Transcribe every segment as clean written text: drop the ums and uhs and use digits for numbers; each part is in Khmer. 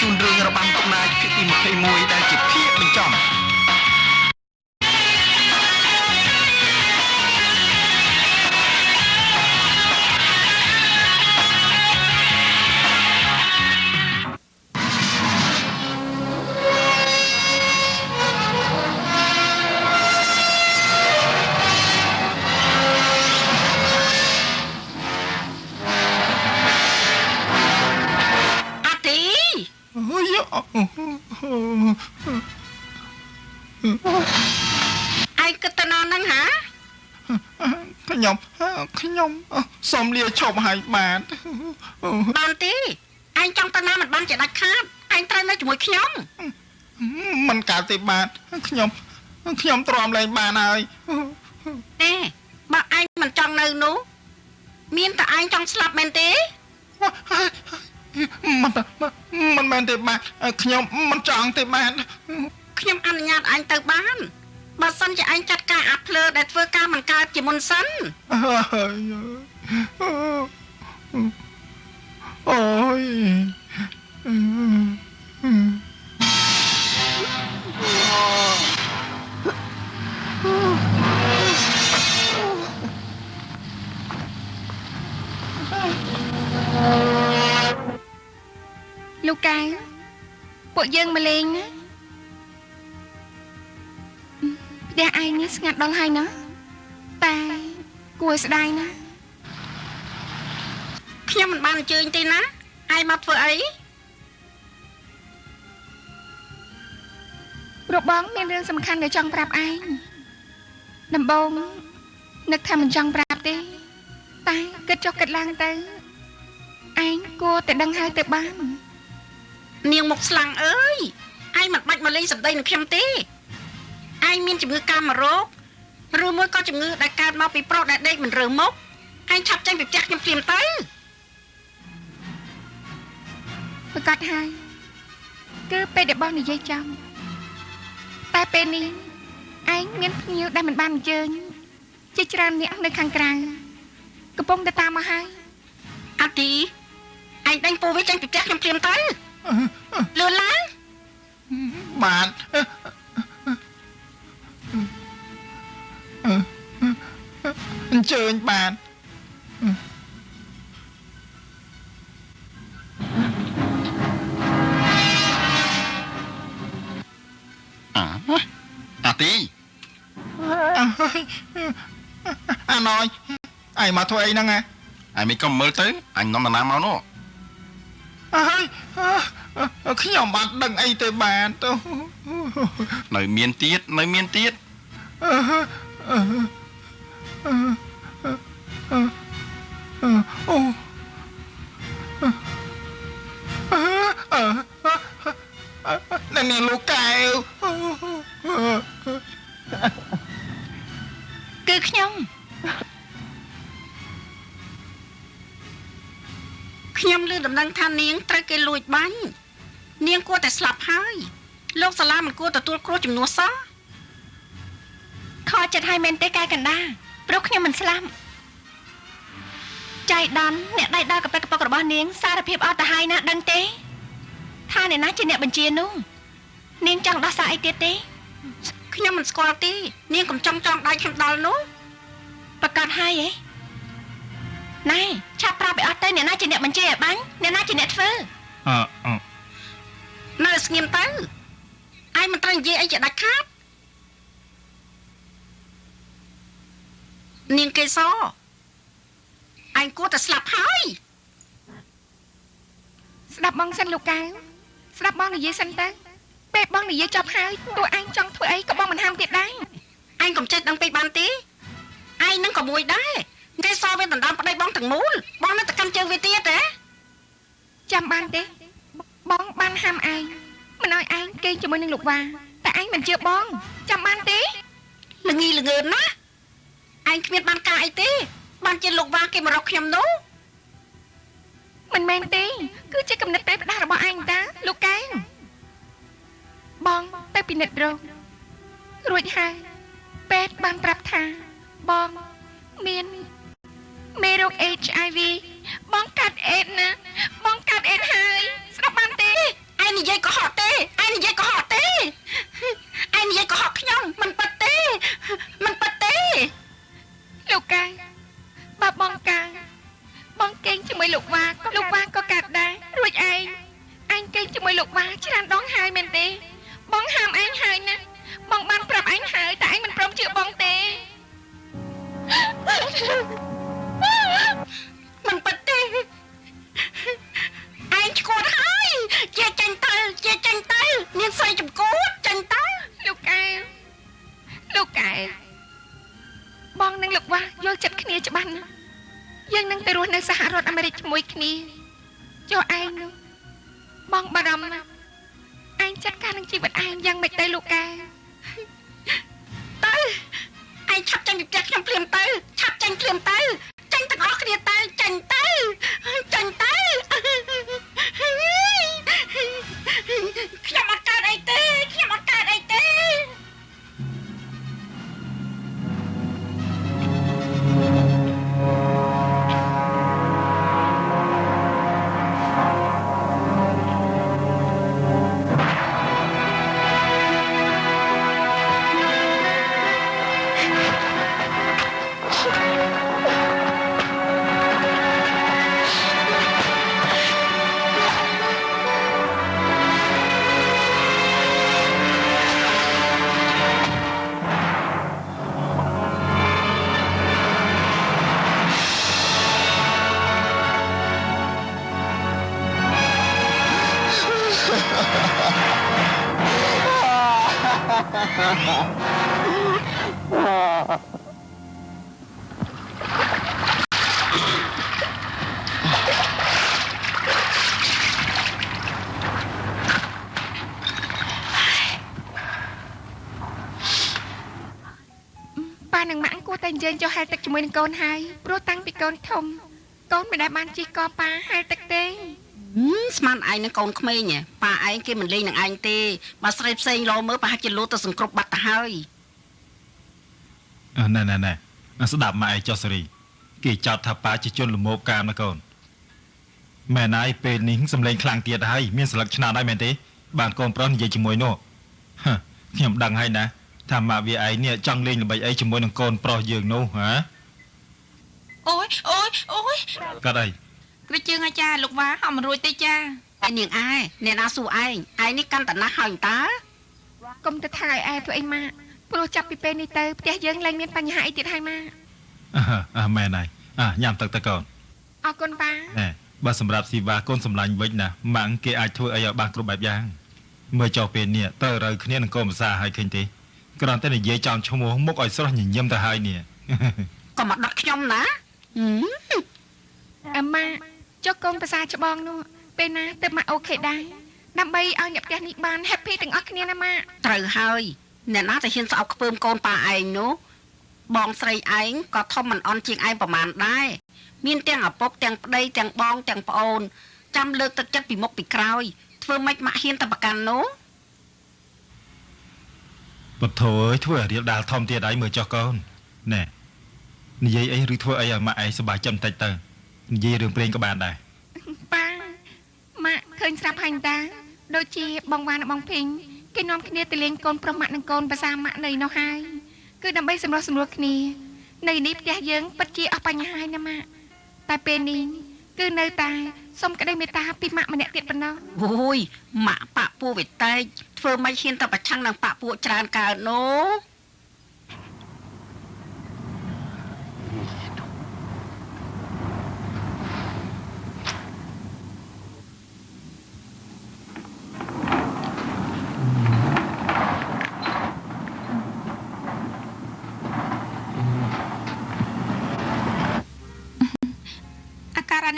ជូនរឿងរបាំកំណាចភាគទី21ដែលជាភាគបញ្ចប់ អាទី អូយ ឯងគិតទៅណាហ្នឹងហា ខ្ញុំខ្ញុំសូមលាឈប់ឲ្យបាទ បានទេឯងចង់ទៅណាមិនបានជាដាច់ខាតឯងត្រូវនៅជាមួយខ្ញុំ មិនកើតទេបាទខ្ញុំខ្ញុំទ្រាំលែងបានហើយ ទេបើឯងមិនចង់នៅនោះមានតែឯងចង់ស្លាប់មែនទេ មិនមិនមែនទេបាទខ្ញុំមិនចង់ទេបាទ ខ្ញុំអនុញ្ញាតឯងទៅបានបើសិនជាឯងចាត់ការអាភ្លើដែលធ្វើការមិនកើតជាមុនសិន អូយ លោកកែវពួកយើងមកលេងណាផ្ទះឯងនេះស្ងាត់ដល់ហើយណាតែគួរឲ្យស្ដាយណា ខ្ញុំមិនបានអញ្ជើញទេណាឯងមកធ្វើអី ព្រោះបងមានរឿងសំខាន់ដែលចង់ប្រាប់ឯងដំបូងនឹកថាមិនចង់ប្រាប់ទេ តែគិតចុះគិតឡើងទៅឯងគួរតែដឹងហើយទៅបាន នាងមុខស្លាំងអើយឯងមិនបាច់មកលេងសម្ដីនឹងខ្ញុំទេឯងមានជំងឺកាមរោគឬមួយក៏ជំងឺដែលកើតមកពីប្រុសដែលដេកមិនរើមុខឯងឆាប់ចេញពីផ្ទះខ្ញុំភ្លាមទៅ ប្រកាសហើយគឺពេលដែលបងនិយាយចំតែពេលនេះឯងមានភ្ញៀវដែលមិនបានអញ្ជើញជាច្រើនអ្នកនៅខាងក្រៅកំពុងតែតាមមកហើយ អាទីឯងដេញពូវាចេញពីផ្ទះខ្ញុំភ្លាមទៅលឿនឡើង បាទអញ្ជើញបាទ អាអាទី អាណយឯងមកធ្វើអីហ្នឹងហ៎ ឯងមិនក៏មើលទៅអញនាំនរណាមកនោះ អើយខ្ញុំអត់ដឹងអីទេបាទ នៅមានទៀតនៅមានទៀត អូនេះលោកកែវ គឺខ្ញុំ ខ្ញុំឮដំណឹងថានាងត្រូវគេលួចបាញ់នាងគួរតែស្លាប់ហើយលោកសាលាមិនគួរទទួលគ្រោះជំនួសសោះ ខកចិត្តហើយមែនទេកែកណ្ដាព្រោះខ្ញុំមិនស្លាប់ចៃដន្យអ្នកដៃដល់កប៉ិកកប៉ុករបស់នាងសារភាពអត់ទៅហើយណាដឹងទេថាអ្នកណាជាអ្នកបញ្ជានោះនាងចង់ដោះសារអីទៀតទេ ខ្ញុំមិនស្គាល់ទេនាងកំចង់ចង់ដៃខ្ញុំដល់នោះ ប្រកាសហើយហ៎ណែឆាប់ប្រាប់ឲ្យអស់ទៅអ្នកណាជាអ្នកបញ្ជាឲ្យបាញ់អ្នកណាជាអ្នកធ្វើ អឺ នៅស្ងៀមទៅឯងមិនត្រូវនិយាយអីជាដាច់ខាតនាងកេសរឯងគួរតែស្លាប់ហើយ ស្ដាប់បងសិនលោកកែវស្ដាប់បងនិយាយសិនទៅពេលបងនិយាយចប់ហើយតួឯងចង់ធ្វើអីក៏បងមិនហាមទៀតដែរ ឯងកុំចេះដឹងពេកបានទេឯងនឹងក៏មួយដែរគេសវាដណ្ដើមប្តីបងទាំងមូលបងនៅតែកាន់ជើងវាទៀតហ៎ ចាំបានទេបងបានហាមឯងមិនឲ្យឯងគេងជាមួយនឹងលោកវ៉ាតែឯងមិនជឿបងចាំបានទេ ល្ងីល្ងើនណាឯងគ្មានបានការអីទេបានជាលោកវ៉ាគេមករកខ្ញុំនោះ មិនមែនទេគឺជាកំណត់ប្រេះផ្ដាស់របស់ឯងតាលោកកែវបងទៅពិនិត្យរោគរួចហើយពេទ្យបានប្រាប់ថាបងមានមេរោគ HIV បងកាត់អេដណាបងកាត់អេដហើយស្ដាប់បានទេ ឯ មែនទេបងហាមឯងហើយណាបងបានប្រាប់ឯងហើយតែឯងមិនព្រមជឿបងទេ មិនពិតទេឯងឈួតហើយជាចេញទៅជាចេញទៅមានស្រីចំគួតចេញទៅលោកកែវលោកកែវបងនិងលោកវ៉ាយល់ចិត្តគ្នាច្បាស់ណាស់យើងនឹងទៅរស់នៅសហរដ្ឋអាមេរិកជាមួយគ្នាចុះឯងនោះបងបារម្ភណាស់ឯងចាត់ការនឹងជីវិតឯងយ៉ាងម៉េចទៅលោកកែវទៅឯងឆាប់ចេញពីផ្ទះខ្ញុំភ្លាមទៅឆាប់ចេញភ្លាមទៅចេញទាំងអស់គ្នាទៅចេញទៅចេញទៅខ្ញុំអត់កើតអីទេខ្ញុំអត់កើតអីទេ ប៉ានិងម៉ាក់គួរតែអញ្ជើញចុះហែលទឹកជាមួយនឹងកូនហើយព្រោះតាំងពីកូនធំកូនមិនដែលបានជិះកប៉ាហែលទឹកទេស្មានឯងនឹងកូនក្មេងប៉ាឯងគេមិនលេងនឹងឯងទេបើស្រីផ្សេងលោមើលប្រហែលជាលោទៅសង្គ្រប់បាត់ទៅហើយណែណែណែស្ដាប់ម៉ែឯងចុះសេរីគេចោទថាប៉ាជាជនល្មោភកាមណាកូនមែនហើយពេលនេះសំឡេងខ្លាំងទៀតហើយមានស្លឹកឆ្នោតហើយមែនទេបានកូនប្រុសនិយាយជាមួយនោះខ្ញុំដឹងហើយណាថាម៉ាក់វាឯងនេះចង់លេងល្បិចអីជាមួយនឹងកូនប្រុសយើងនោះហ៎អូយអូយអូយកាត់អីគ្រឹះជើងអាចារ្យលោកវ៉ាហំមិនរួចទេចាឯនាងឯអ្នកណាសួរឯងឯងនេះកាន់តាណាស់ហើយតើកុំទៅថាឲ្យឯធ្វើអីម៉ាក់ព្រោះចាប់ពីពេលនេះទៅផ្ទះយើងលែងមានបញ្ហាអីទៀតហើយម៉ាក់អើមែនហើយអើញ៉ាំទឹកទៅកូនអរគុណប៉ាណែបើសម្រាប់ស៊ីវ៉ាកូនសម្លាញ់វិញណាម៉ាក់គេអាចធ្វើអីឲ្យបានគ្រប់បែបយ៉ាងមើលចុះពេលនេះទៅរើគ្នានឹងកូនភាសាឲ្យឃើញទេគ្រាន់តែនិយាយចំឈ្មោះមុខឲ្យស្រស់ញញឹមទៅហើយនេះកុំមកដុតខ្ញុំណាអម៉ាចុះកូនភាសាច្បងនោះពេលណាទៅម៉ាក់អូខេដែរដើម្បីឲ្យអ្នកផ្ទះនេះបាន happy ទាំងអស់គ្នាណាម៉ាក់ត្រូវហើយអ្នកណាទៅហ៊ានស្អប់ខ្ពើមកូនប៉ាឯងនោះបងស្រីឯងក៏ធំមិនអន់ជាងឯងប្រមាណដែរមានទាំងឪពុកទាំងប្តីទាំងបងទាំងប្អូនចាំលើកទឹកចិត្តពីមុខពីក្រោយធ្វើម៉េចម៉ាក់ហ៊ានតែប្រកាន់នោះបទអើយធ្វើឲ្យរៀលដាល់ធំទៀតហើយមើលចុះកូនណែនិយាយអីឬធ្វើអីឲ្យម៉ាក់ឯងសប្បាយចិត្តបន្តិចទៅនិយាយរឿងព្រេងក៏បានដែរប៉ាម៉ាក់ឃើញស្រាប់ហើយតាដូចជាបងវ៉ានិងបងភីងគេនាំគ្នាទៅលេងកូនប្រុសម៉ាក់និងកូនភាសាម៉ាក់នៅនោះហើយគឺដើម្បីសម្រុះសម្រួលគ្នានៅនេះផ្ទះយើងពិតជាអស់បញ្ហាហើយណាម៉ាក់តែពេលនេះគឺនៅតែសុំក្តីមេត្តាពីម៉ាក់ម្នាក់ទៀតប៉ុណ្ណោះអូយម៉ាក់បាក់ពួកវាតែកធ្វើមិនហ៊ានតែប្រឆាំងនឹងបាក់ពួកច្រើនកើតនោះ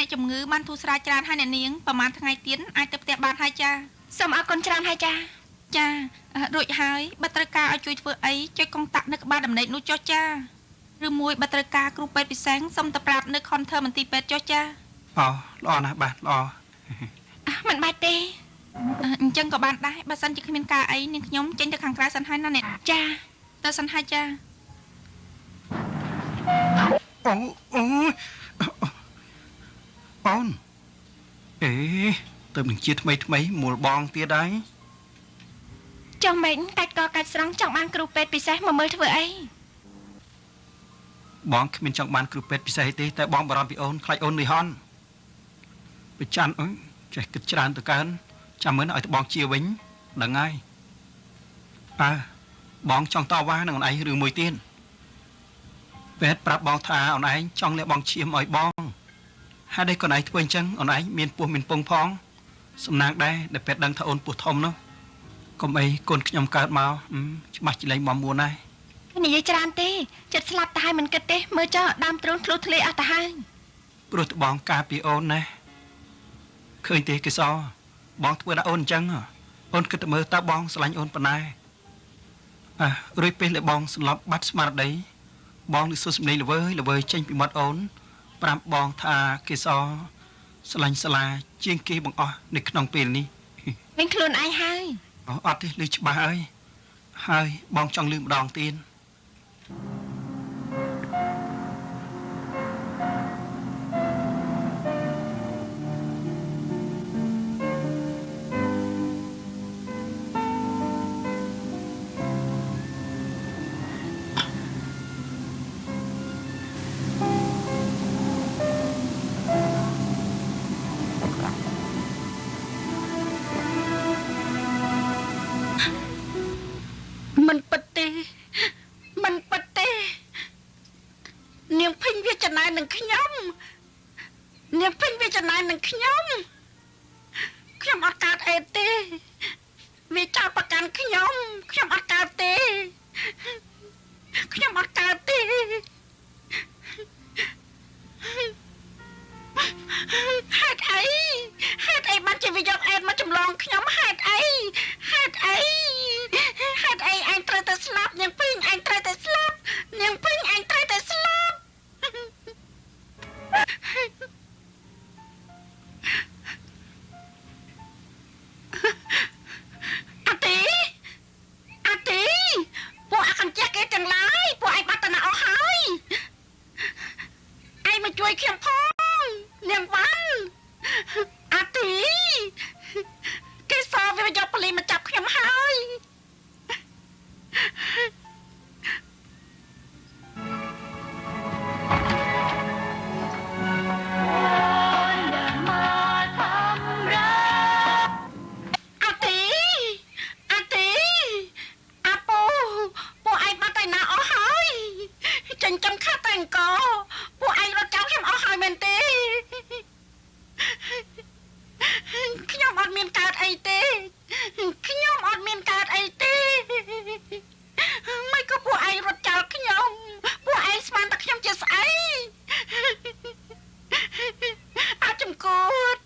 អ្នកជំងឺបានធូរស្រាលច្រើនហើយអ្នកនាងប្រហែលថ្ងៃទៀតអាចទៅផ្ទះបានហើយចាសូមអរគុណច្រើនហើយចាចារួចហើយបើត្រូវការឲ្យជួយធ្វើអីចុចកុងតាក់នៅក្បាលដំណេកនោះចុះចាឬមួយបើត្រូវការគ្រូពេទ្យពិសេសសូមទៅប្រាប់នៅ counter មន្ទីរពេទ្យចុះចាអូល្អណាស់បាទល្អមិនបាច់ទេអញ្ចឹងក៏បានដែរបើសិនជាគ្មានការអីនាងខ្ញុំចេញទៅខាងក្រៅសិនហើយណាអ្នកចាទៅសិនហើយចាអូអូអូនអេទៅនឹងជាថ្មីថ្មីមូលបងទៀតហើយ ចុះម៉េចកាច់កកាច់ស្រង់ចង់បានគ្រូពេទ្យពិសេសមកមើលធ្វើអី បងគ្មានចង់បានគ្រូពេទ្យពិសេសទេតែបងបារម្ភពីអូនខ្លាចអូននឿយហន់ប្រច័នអើយចេះគិតច្រើនទៅកើនចាំមើលឲ្យតបងជាវិញ ដឹងហើយអើបងចង់តវ៉ានឹងអូនឯងរឿងមួយទៀតពេទ្យប្រាប់បងថាអូនឯងចង់លះបង់ឈាមឲ្យបងហេតុអីកូនឯងធ្វើអញ្ចឹងអូនឯងមានពោះមានពងផងសំណាងដែរដែលពេទ្យដឹងថាអូនពោះធំនោះកុំអីកូនខ្ញុំកើតមកច្បាស់ជាលែងមមួនហើយ និយាយច្រើនទេចិត្តស្លាប់ទៅហើយមិនគិតទេមើលចុះដើមទ្រូងធ្លុះធ្លាយអស់ទៅហើយ ព្រោះតបងការពីអូនណាឃើញទេគេសបងធ្វើដល់អូនអញ្ចឹងអូនគិតទៅមើលតើបងស្រឡាញ់អូនប៉ុណ្ណាអ่ะរួចពេលដែលបងស្លាប់បាត់ស្មារតីបងនឹងសួរសំឡេងល្វើយល្វើយចេញពីមាត់អូនប្រាប់បងថាគេសស្រឡាញ់ស្លាជាងគេបង្អស់នៅក្នុងពេលនេះ វិញខ្លួនឯងហើយ អត់ទេឮច្បាស់ហើយហើយបងចង់ឮម្ដងទៀត មិនពិតទេមិនពិតទេនាងពេញវាចំណាយនឹងខ្ញុំនាងពេញវាចំណាយនឹងខ្ញុំខ្ញុំអត់កើតអេតទេវាចោទប្រកាន់ខ្ញុំខ្ញុំអត់កើតទេខ្ញុំអត់កើតទេហេតុអីហេតុអីបានជាវាយកអេតមកចម្លងខ្ញុំហេតុអីហេតុអីហេតុអីឯងត្រូវតែស្លាប់នាងពេញឯងត្រូវតែស្លាប់នាងពេញឯងត្រូវតែស្លាប់អាទីអាទីពួកអាកញ្ចេះគេទាំងឡាយពួកឯងបាត់តាណាអស់ហើយឯងមកជួយខ្ញុំផងនាងវ៉ាន់អាទីគេសវាយកប៉ូលីសមកចាប់ខ្ញុំហើយអាទីអាទីអាពូពួកឯងបាត់ទៅណាអស់ហើយចិញ្ចឹមខាត់តែអង្គពួកឯងរត់ចោលខ្ញុំអស់ហើយមែនទេខ្ញុំអត់មានកើតអីទេខ្ញុំអត់មានកើតអីទេមិនក៏ពួកឯងរត់ចោលខ្ញុំពួកឯងស្មានតែខ្ញុំជាស្អីអាចចំគួត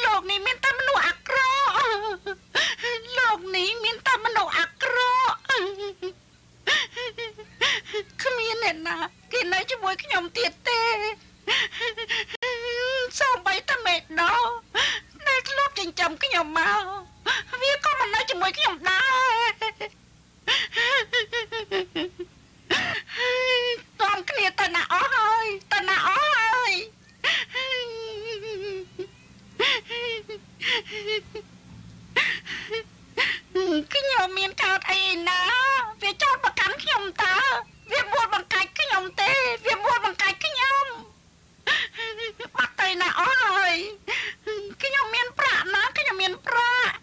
លោកនេះមានតែមនុស្សអាក្រក់លោកនេះមានតែមនុស្សអាក្រក់គ្មានអ្នកណាគេនៅជាមួយខ្ញុំទៀតទេសូម្បីតែមេដោដែលធ្លាប់ចិញ្ចឹមខ្ញុំមកវាក៏មិននៅជាមួយខ្ញុំដែរតាមគ្នាទៅណាអស់ហើយទៅណាអស់ហើយខ្ញុំមានកើតអីណាវាចោទប្រកាន់ខ្ញុំតើវាមួលបង្កាច់ខ្ញុំទេវាមួលបង្កាច់ខ្ញុំបាត់ទៅណាអស់ហើយខ្ញុំមានប្រាក់ណាខ្ញុំមានប្រាក់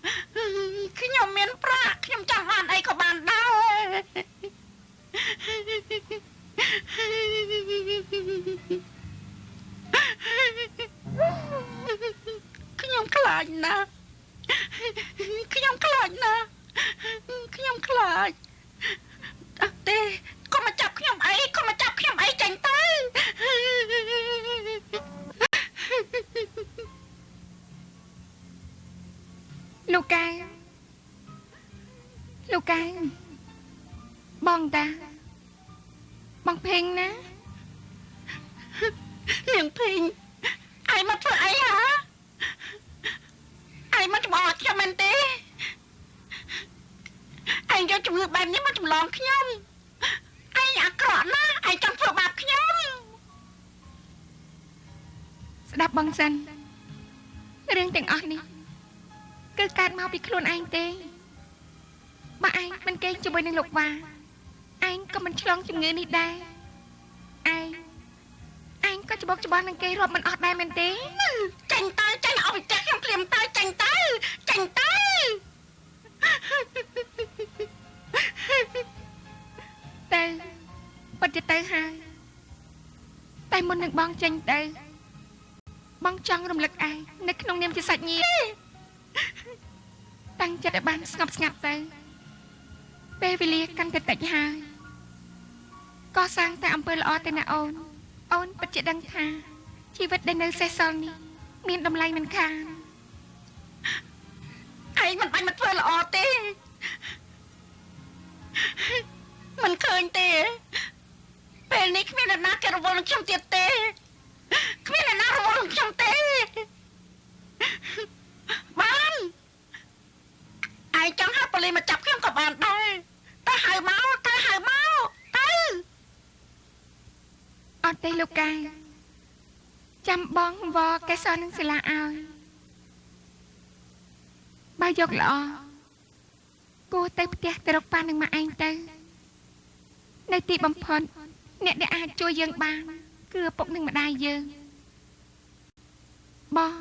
ខ្ញុំមានប្រាក់ខ្ញុំចង់បានអីក៏បានដែរខ្ញុំខ្លាចណាស់ខ្ញុំខ្លាចណាស់ខ្ញុំខ្លាចអត់ទេកុំមកចាប់ខ្ញុំអីកុំមកចាប់ខ្ញុំអីចាញ់ទៅ លោកកែលោកកែបងតាបងភេងណានាងភេងឯងមកធ្វើអីហ៎ឯងមកច្បល់ខ្ញុំមែនទេឯងយកជំងឺបែបនេះមកចម្លងខ្ញុំឯងអាក្រក់ណាស់ឯងចង់ធ្វើបាបខ្ញុំ ស្ដាប់បងសិនរឿងទាំងអស់នេះគឺកើតមកពីខ្លួនឯងទេបើឯងមិនគេងជាមួយនឹងលោកវ៉ាឯងក៏មិនឆ្លងជំងឺនេះដែរឯងក៏ច្បោកច្បល់នឹងគេរាប់មិនអស់ដែរមែនទេ ចាញ់ទៅចាញ់អស់ពីផ្ទះខ្ញុំភ្លាមទៅចាញ់ទៅចាញ់ទៅ ទៅពិតជាទៅហើយតែមុននឹងបងចេញទៅបងចង់រំលឹកឯងនៅក្នុងនាមជាសាច់ញាតិតាំងចិត្តឲ្យបានស្ងប់ស្ងាត់ទៅពេលវេលាកាន់តែតិចហើយកសាងតែអំពើល្អទៅណាអូនអូនពិតជាដឹងថាជីវិតដែលនៅសេសសល់នេះមានតម្លៃមិនខានឯងមិនបាច់មកធ្វើល្អទេមិនឃើញទេពេលនេះគ្មានអ្នកណាគេរវល់នឹងខ្ញុំទៀតទេគ្មានអ្នកណារវល់នឹងខ្ញុំទេបានឯងចង់ហៅប៉ូលីសមកចាប់ខ្ញុំក៏បានដែរតែហៅមកទៅហៅមកទៅអត់ទេលោកកែចាំបងវកេសរនឹងសិលាឲ្យបើយកល្អគួរទៅផ្ទះទៅរកប៉ានឹងម៉ាក់ឯងទៅនៅទីបំផុតអ្នកដែលអាចជួយយើងបានគឺឪពុកនិងម្ដាយយើងបង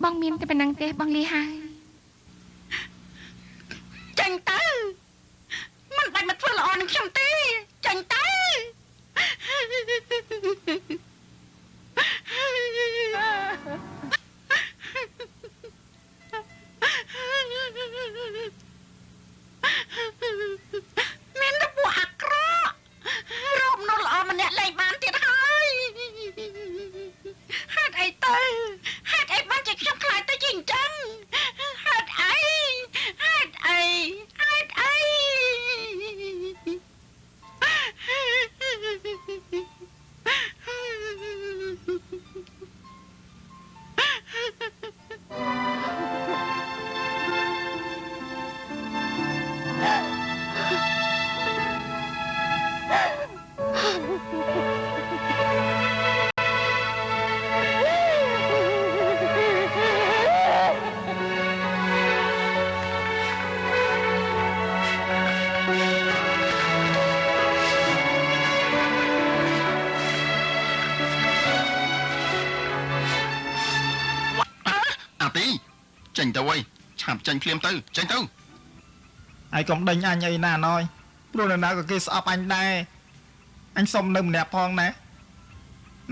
បងមានតែប៉ុណ្ណឹងទេបងលីហើយចេញទៅមិនបាច់មកធ្វើល្អនឹងខ្ញុំទេចេញទៅមានតែពួកអាក្រក់រកមនុស្សល្អម្នាក់លែងបានទៀតហើយហេតុអីទៅហេតុអីបានជាខ្ញុំខ្លាចទៅជាអញ្ចឹងហេតុអីហេតុអីហេតុអី ចេញទៅវិញឆាប់ចេញភ្លាមទៅចេញទៅឯងកុំដេញអញអីណាណយព្រោះនៅណាក៏គេស្អប់អញដែរអញសុំនៅម្នាក់ផងណា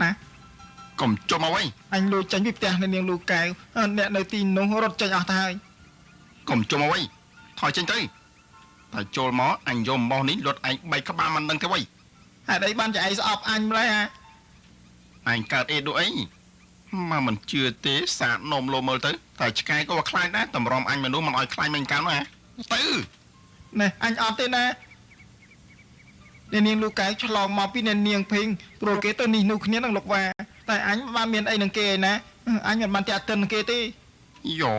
ណាកុំចុះមកវិញអញលួចចេញពីផ្ទះនៅនាងលូកែវអ្នកនៅទីនោះរត់ចេញអស់ទៅហើយកុំចុះមកវិញថយចេញទៅតែចូលមកអញយកមកនេះលុតឯងបែកក្បាលមិនដឹងទេវិញហេតុអីបានជាឯងស្អប់អញម្ល៉េះហ่าឯងកើតអេដូចអីមកមិនជឿទេសាកនំលោមើលទៅតែឆ្កែក៏ខ្លាចដែរតម្រាំអញមនុស្សមិនឲ្យខ្លាចមិនកើតណាទៅណែអញអត់ទេណាអ្នកនាងលូកែវឆ្លងមកពីអ្នកនាងភីងព្រោះគេទៅនេះនោះគ្នានឹងលោកវ៉ាតែអញបានមានអីនឹងគេឯណាអញមិនបានតាក់ទិននឹងគេទេយោ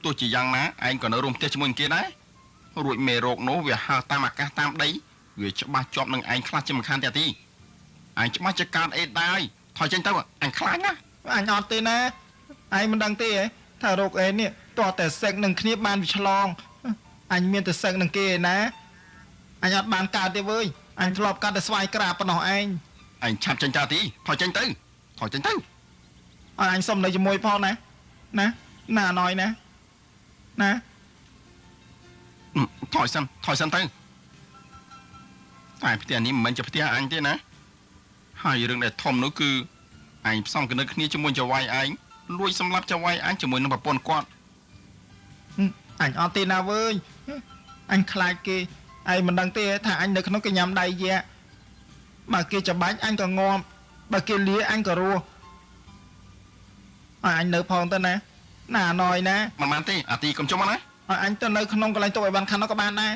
ទោះជាយ៉ាងណាឯងក៏នៅរួមផ្ទះជាមួយនឹងគេដែររួចមេរោគនោះវាហើរតាមអាកាសតាមដីវាច្បាស់ជាប់នឹងឯងខ្លះជាមិនខានទេទីឯងច្បាស់ជាកើតអេដែរថយចេញទៅអញខ្លាចណាអញអត់ទេណាឯងមិនដឹងទេថារោគអេនេះតោះតែសឹកនឹងគ្នាបានវាឆ្លងអញមានតែសឹកនឹងគេឯណាអញអត់បានកើតទេវើយអញធ្លាប់កើតតែស្វ័យក្រាបប៉ុណ្ណោះឯងឯងឆាប់ចេញចាទីថយចេញទៅថយចេញទៅឲ្យអញសុំនៅជាមួយផងណាណាណាណយណាណាថយសិនថយសិនទៅតែផ្ទះនេះមិនមែនជាផ្ទះអញទេណាហើយរឿងដែលធំនោះគឺឯងផ្សំគណិតគ្នាជាមួយចៅហ្វាយឯងលួចសម្លាប់ចៅហ្វាយអញជាមួយនឹងប្រពន្ធគាត់អញអត់ទេណាវើយអញខ្លាចគេឯងមិនដឹងទេថាអញនៅក្នុងគេញ៉ាំដៃយៈបើគេច្បាច់អញក៏ងាប់បើគេលាអញក៏រស់ឲ្យអញនៅផងទៅណាណាណយណាមិនបានទេអាទីកុំចុះមកណាឲ្យអញទៅនៅក្នុងកន្លែងទុកឲ្យបានខាងនោះក៏បានដែរ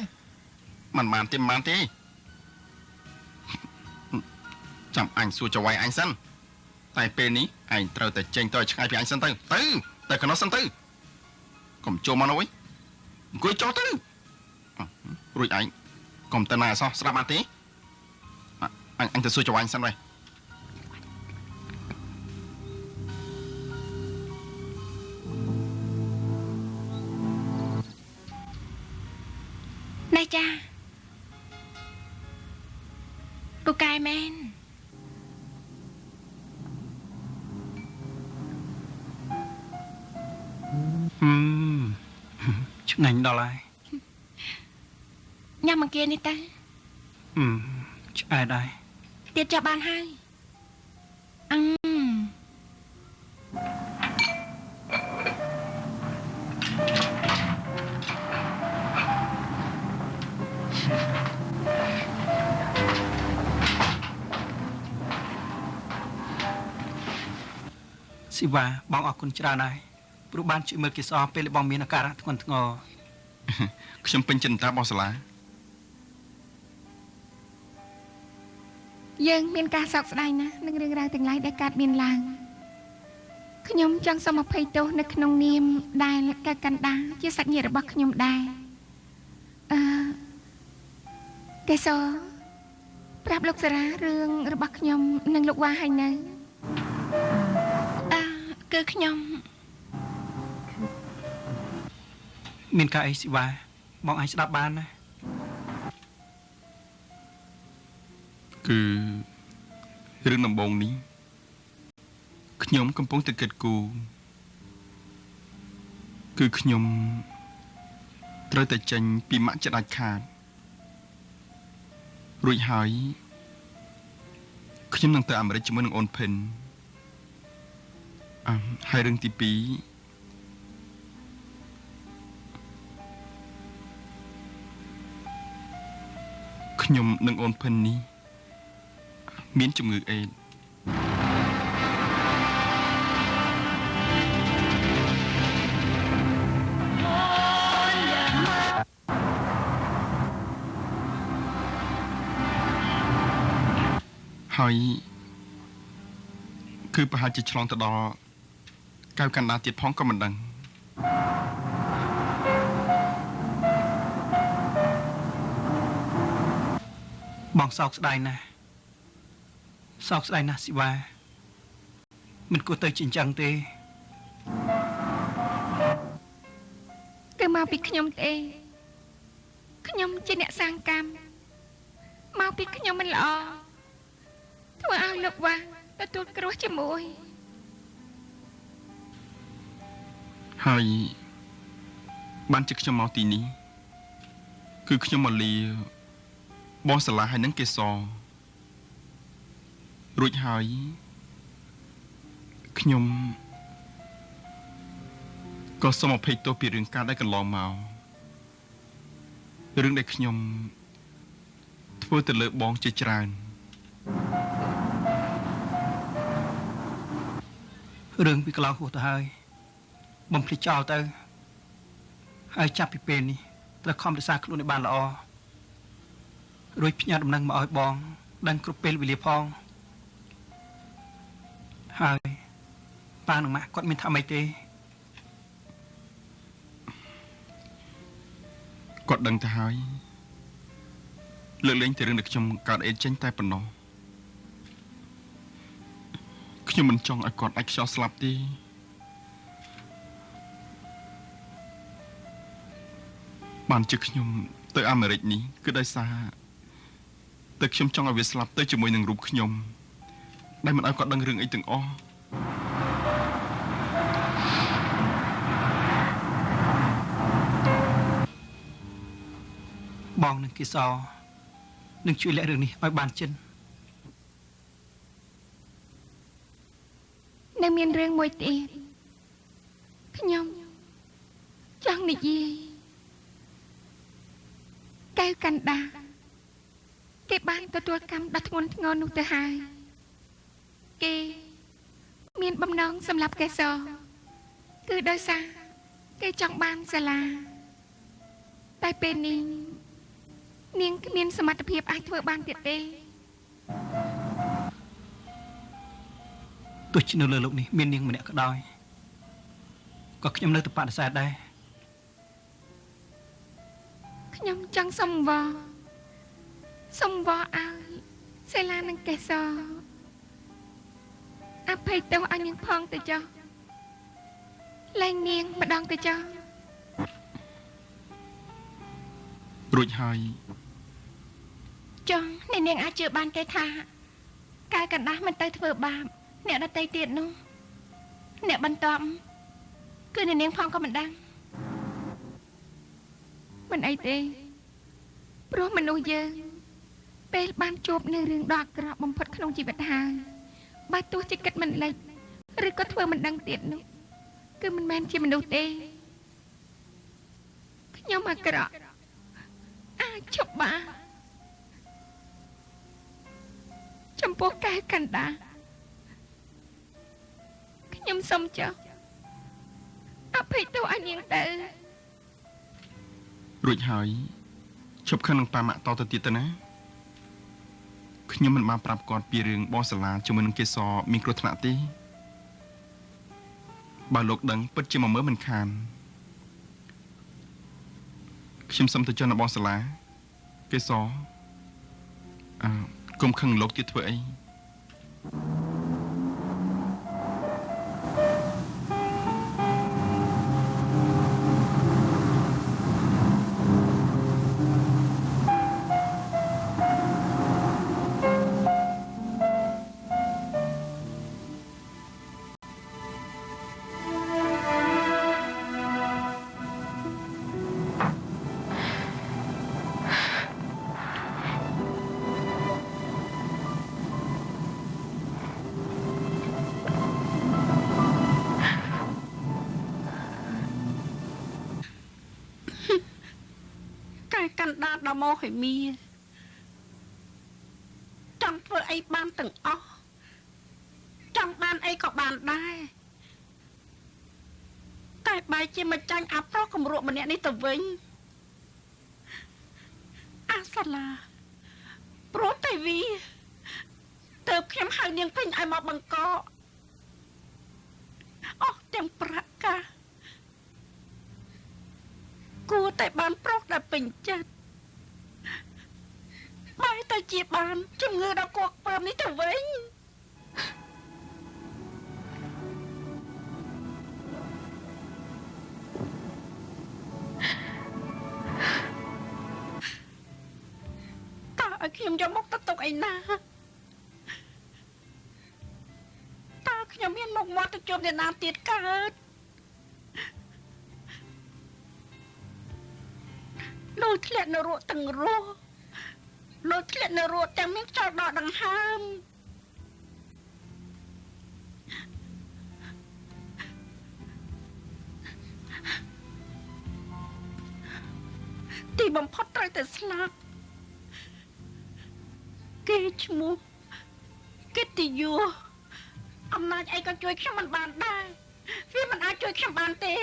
មិនបានទេមិនបានទេចាំអញសួរចៅហ្វាយអញសិនតែពេលនេះឯងត្រូវតែចេញទៅឆ្ងាយពីអញសិនទៅទៅទៅកណ្ដោះសិនទៅកុំចូលមកនោះវិញអង្គុយចុះទៅរួចឯងកុំទៅណាអសោះស្រាប់អត់ទេអញទៅសួរចៅហ្វាយសិនវិញ ណែចាពូកែមែន ឆ្ងាញ់ដល់ហើយ ញ៉ាំបង្គានេះទៅ ឆ្អែតហើយ ទៀតចាប់បានហើយអឺ ស៊ីវ៉ាបងអរគុណច្រើនហើយព្រោះបានជួយមើលកេសរពេលបងមានអាការៈធ្ងន់ធ្ងរ ខ្ញុំពេញចិត្តតាបងសាលា យើងមានការសោកស្ដាយណាស់នឹងរឿងរ៉ាវទាំងឡាយដែលកើតមានឡើងខ្ញុំចង់សូមអភ័យទោសនៅក្នុងនាមដែលកែវកណ្ដាជាសាច់ញាតិរបស់ខ្ញុំដែរអឺកេសរប្រាប់លោកសារារឿងរបស់ខ្ញុំនិងលោកវ៉ាហើយនៅអឺគឺខ្ញុំ មានការអីស៊ីវ៉ាបងអាចស្ដាប់បានណា គឺរឿងដំបូងនេះខ្ញុំកំពុងតែគិតគូរគឺខ្ញុំត្រូវតែចេញពីម៉ាក់ជាដាច់ខាតរួចហើយខ្ញុំនឹងទៅអាមេរិកជាមួយនឹងអូនភិនហើយរឿងទី2ខ្ញុំនិងអូនភិននេះមានជំងឺអេដហើយគឺប្រហែលជាឆ្លងទៅដល់កែវកណ្ដាលទៀតផងក៏មិនដឹង បងសោកស្ដាយណាស់សោកស្ដាយណាស់ស៊ីវ៉ាមិនគួរទៅជាអញ្ចឹងទេ គឺមកពីខ្ញុំទេខ្ញុំជាអ្នកសាងកម្មមកពីខ្ញុំមិនល្អធ្វើឲ្យលោកវ៉ាទទួលគ្រោះជាមួយ ហើយបានជាខ្ញុំមកទីនេះគឺខ្ញុំមកលាបងសាលាហើយនឹងកេសររួចហើយខ្ញុំក៏សូមអភ័យទោសពីរឿងការដែលកន្លងមករឿងដែលខ្ញុំធ្វើទៅលើបងជាច្រើន រឿងពីកន្លងហួសទៅហើយបំភ្លេចចោលទៅហើយចាប់ពីពេលនេះត្រូវខំរក្សាខ្លួនឲ្យបានល្អរួចផ្ញើដំណឹងមកឲ្យបងដឹងគ្រប់ពេលវេលាផងហើយប៉ានិងម៉ាក់គាត់មានថាម៉េចទេ គាត់ដឹងទៅហើយលើកលែងតែរឿងដែលខ្ញុំកើតអេចេញតែប៉ុណ្ណោះខ្ញុំមិនចង់ឲ្យគាត់អាចខ្យល់ស្លាប់ទេបានជាខ្ញុំទៅអាមេរិកនេះគឺដោយសារតែខ្ញុំចង់ឲ្យវាស្លាប់ទៅជាមួយនឹងរូបខ្ញុំដែលមិនឲ្យគាត់ដឹងរឿងអីទាំងអស់ បងនឹងគីសរនឹងជួយលាក់រឿងនេះឲ្យបានជិន នៅមានរឿងមួយទៀតខ្ញុំចង់និយាយកែវកណ្ដាគេបានទទួលកម្មដ៏ធ្ងន់ធ្ងរនោះទៅហើយគេមានបំណងសម្រាប់កេសរគឺដោយសារគេចង់បានសាលាតែពេលនេះនាងគ្មានសមត្ថភាពអាចធ្វើបានទៀតទេ ទោះជានៅលើលោកនេះមាននាងម្នាក់ក៏ដោយក៏ខ្ញុំនៅតែបដិសេធដែរ ខ្ញុំចង់សុំវរឲ្យសេឡានិងកេសរអភ័យទោសឲ្យនាងផងទៅចុះលែងនាងម្ដងទៅចុះ រួចហើយ ចុះអ្នកនាងអាចជឿបានទេថាកែវកណ្ដាស់មិនទៅធ្វើបាបអ្នកដទៃទៀតនោះអ្នកបន្ទាប់គឺអ្នកនាងផងក៏មិនដឹង មិនអីទេព្រោះមនុស្សយើងពេលបានជួបនៅរឿងដ៏អាក្រក់បំផុតក្នុងជីវិតហើយបើទោះជាគិតមិនលិចឬក៏ធ្វើមិនដឹងទៀតនោះគឺមិនមែនជាមនុស្សទេខ្ញុំអាក្រក់អាចឈប់បានចំពោះកែកណ្ដាខ្ញុំសូមចុះអភ័យទោសឲ្យនាងទៅ រួចហើយឈប់ខឹងនឹងប៉ាម៉ាក់តទៅទៀតទៅណាខ្ញុំមិនបានប្រាប់គាត់ពីរឿងបងសាឡាជាមួយនឹងកេសរមានគ្រោះថ្នាក់ទេបើលោកដឹងពិតជាមកមើលមិនខានខ្ញុំសូមទៅចុះនៅបងសាឡាកេសរអើគុំខឹងលោកទៀតធ្វើអី កែកណ្ដាលដល់មកឲ្យមីចង់ធ្វើអីបានទាំងអស់ចង់បានអីក៏បានដែរតែបែរជាមកចាញ់អាប្រុសគម្រក់ម្នាក់នេះទៅវិញអាសាឡាព្រោះតែវាទៅខ្ញុំហៅនាងពេញឲ្យមកបង្កអស់ទាំងប្រាក់កាគួរតែបានប្រុសដែលពេញចិត្តបែរទៅជាបានជំងឺដល់គួរពើមនេះទៅវិញតើឲ្យខ្ញុំយកមកទៅទុកឯណាតើខ្ញុំមានមុខមាត់ទៅជួបអ្នកណាទៀតកើតលុយធ្លាក់នៅរក់ទាំងរស់លុយធ្លាក់នៅរក់ទាំងមានខ្យល់ដកដង្ហើមទីបំផុតត្រូវតែស្លាប់គេឈ្មោះកិត្តិយសអំណាចអីក៏ជួយខ្ញុំមិនបានដែរវាមិនអាចជួយខ្ញុំបានទេ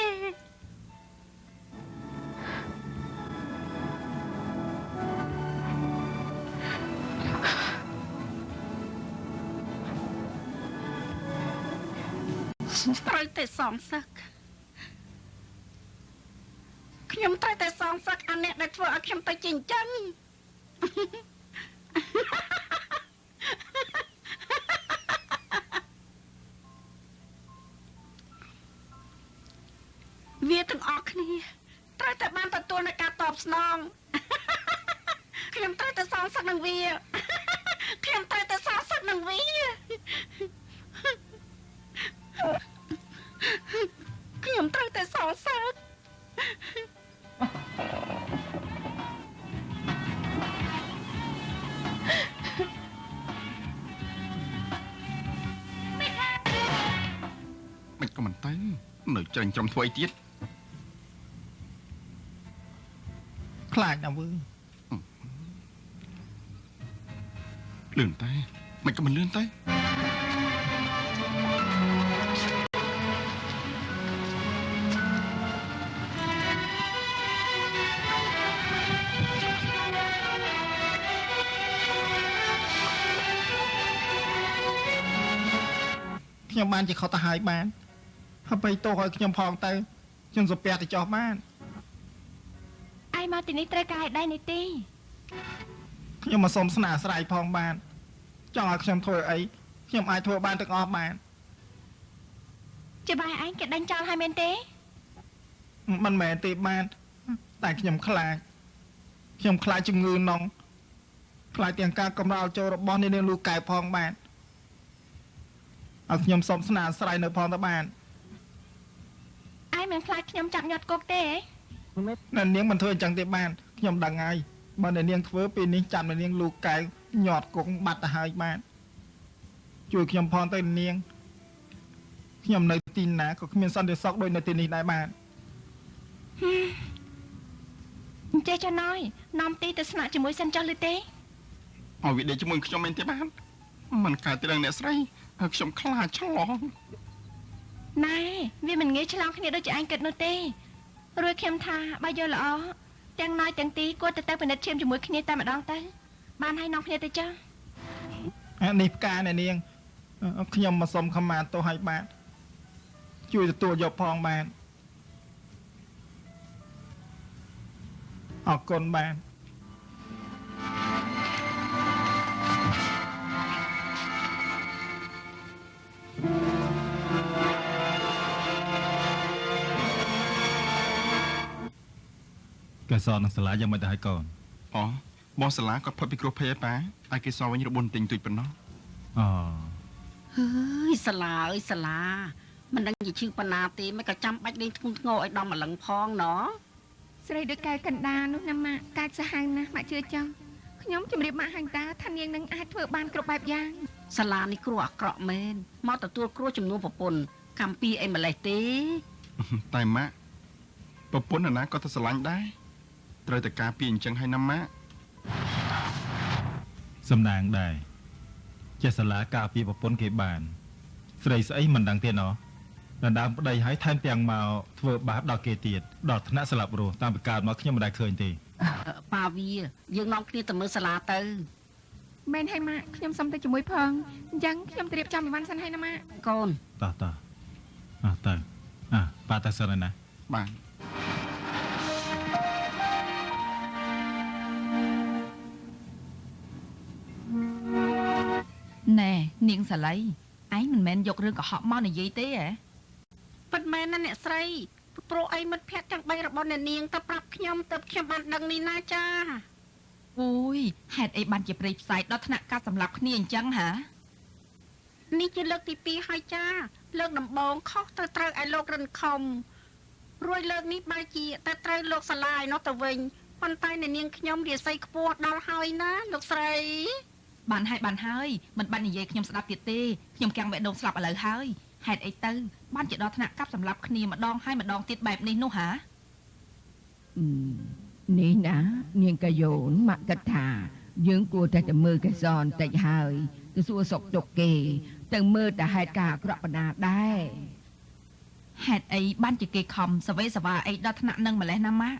ត្រូវតែសងសឹកខ្ញុំត្រូវតែសងសឹកអាអ្នកដែលធ្វើឲ្យខ្ញុំទៅជាអញ្ចឹងវាទាំងអស់គ្នាត្រូវតែបានទទួលនូវការតបស្នងខ្ញុំត្រូវតែសងសឹកនឹងវាខ្ញុំត្រូវតែសងសឹកនឹងវាខ្ញុំត្រូវតែសងសឹកមិនក៏មិនទៅនៅច្រាញ់ច្រំធ្វើអីទៀតខ្លាចណាស់វើលឿនតែមិនក៏មិនលឿនតែខ្ញុំបានជាខុសទៅហើយបានហើយទោសឲ្យខ្ញុំផងទៅខ្ញុំសុពះទៅចោះបានឯងមកទីនេះត្រូវការឲ្យដែរនេះទេខ្ញុំមកសុំស្នាស្រ័យផងបានចង់ឲ្យខ្ញុំធ្វើអីខ្ញុំអាចធ្វើបានទាំងអស់បានជាបាយឯងគេដេញចោលហើយមែនទេមិនមែនទេបានតែខ្ញុំខ្លាចខ្ញុំខ្លាចជំងឺនងខ្លាចទាំងការកំរោលចូលរបស់នាងលូកែផងបានឲ្យខ្ញុំសុំស្នាស្រ័យនៅផងទៅបាន ឯងមិនខ្លាចខ្ញុំចាប់ញាត់គុកទេ អ្នកនាងមិនធ្វើអញ្ចឹងទេបានខ្ញុំដឹងហើយបើអ្នកនាងធ្វើពេលនេះចាំអ្នកនាងលូកកែវញាត់គង់បាត់ទៅហើយបានជួយខ្ញុំផងទៅនាងខ្ញុំនៅទីណាក៏គ្មានសន្តិសុខដូចនៅទីនេះដែរបាន អញ្ចេះចុះណយនាំទីទៅស្នាក់ជាមួយសិនចុះឬទេ ឲ្យវាដេកជាមួយខ្ញុំមែនទេបានមិនកើតទេអ្នកស្រីខ្ញុំខ្លាចឆ្លង ណែវាមិនងាយឆ្លងគ្នាដូចជាឯងគិតនោះទេរួចខ្ញុំថាបើយល់ល្អទាំងណយទាំងទីគួរតែទៅពិនិត្យឈាមជាមួយគ្នាតែម្ដងទៅបានហើយនាំគ្នាទៅចុះ អានេះផ្កាអ្នកនាងខ្ញុំមកសុំខមាទោសឲ្យបាទជួយទទួលយកផងបាទអរគុណបាទកេសរនិងសាលាយ៉ាងម៉េចទៅហើយកូន អូបងសាលាគាត់ផុតពីគ្រោះភ័យឯប៉ាឲ្យគេសវិញរបួនទិញទួចប៉ុណ្ណោះ អូ ហើយសាលាអើយសាលាមិនដឹងជាឈឺប៉ុណ្ណាទេមិនក៏ចាំបាច់លេងធ្ងន់ធ្ងរឲ្យដល់ម្លឹងផងណ ស្រីដូចកែវកណ្ដាលនោះណាម៉ាក់កាចសាហាវណាស់ម៉ាក់ជឿចង់ខ្ញុំជម្រាបម៉ាក់ហើយតាថានាងនឹងអាចធ្វើបានគ្រប់បែបយ៉ាង សាលានេះគ្រោះអាក្រក់មែនមកទទួលគ្រោះចំនួនប្រពន្ធកម្មពីអីម្លេះទេ តែម៉ាក់ប្រពន្ធណាក៏ទៅស្រឡាញ់ដែរត្រូវតែការពីអញ្ចឹងហើយណាម៉ាក់ សំណាងដែរចេះសាលាការពីប្រពន្ធគេបានស្រីស្អីមិនដឹងទៀតណោះដណ្ដើមប្តីហើយថែមទាំងមកធ្វើបាបដល់គេទៀតដល់ថ្នាក់ស្លាប់រស់តាមពីកើតមកខ្ញុំមិនដែលឃើញទេ ប៉ាវាយើងនាំគ្នាទៅមើលសាលាទៅ មែនហើយម៉ាក់ខ្ញុំសុំទៅជាមួយផងអញ្ចឹងខ្ញុំត្រៀមចំអីវ៉ាន់សិនហើយណាម៉ាក់ កូន តោះតោះអ่ะទៅអ่ะប៉ាទៅសិនហើយណា បាទ ណែនាងសាលីឯងមិនមែនយករឿងកុហកមកនិយាយទេហ៎ ពិតមែនណាអ្នកស្រីព្រោះអីមិត្តភក្តិទាំង3របស់អ្នកនាងទៅប្រាប់ខ្ញុំទៅខ្ញុំបានដឹងនេះណាចា អូយហេតុអីបានជាព្រៃផ្សៃដល់ថ្នាក់កាត់សម្លាប់គ្នាអញ្ចឹងហា នេះជាលើកទី2ហើយចាលើកដំបូងខុសទៅត្រូវឲ្យលោករិនខំរួចលើកនេះបែរជាតែត្រូវលោកសាលាឯនោះទៅវិញប៉ុន្តែអ្នកនាងខ្ញុំរាសីខ្ពស់ដល់ហើយណាលោកស្រី បានហើយបានហើយមិនបាននិយាយខ្ញុំស្ដាប់ទៀតទេខ្ញុំកាំងបេះដូងស្លាប់ឥឡូវហើយហេតុអីទៅបានជាដល់ថ្នាក់កាប់សម្លាប់គ្នាម្ដងហើយម្ដងទៀតបែបនេះនោះហា នេះណានាងកាយោនម៉ាក់គិតថាយើងគួរតែទៅមើលកេសរបន្តិចហើយទៅសួរសុខទុក្ខគេទៅមើលតែហេតុការណ៍អាក្រក់បណ្ណាដែរ ហេតុអីបានជាគេខំសវេសវ៉ាអីដល់ថ្នាក់នឹងម្លេះណាម៉ាក់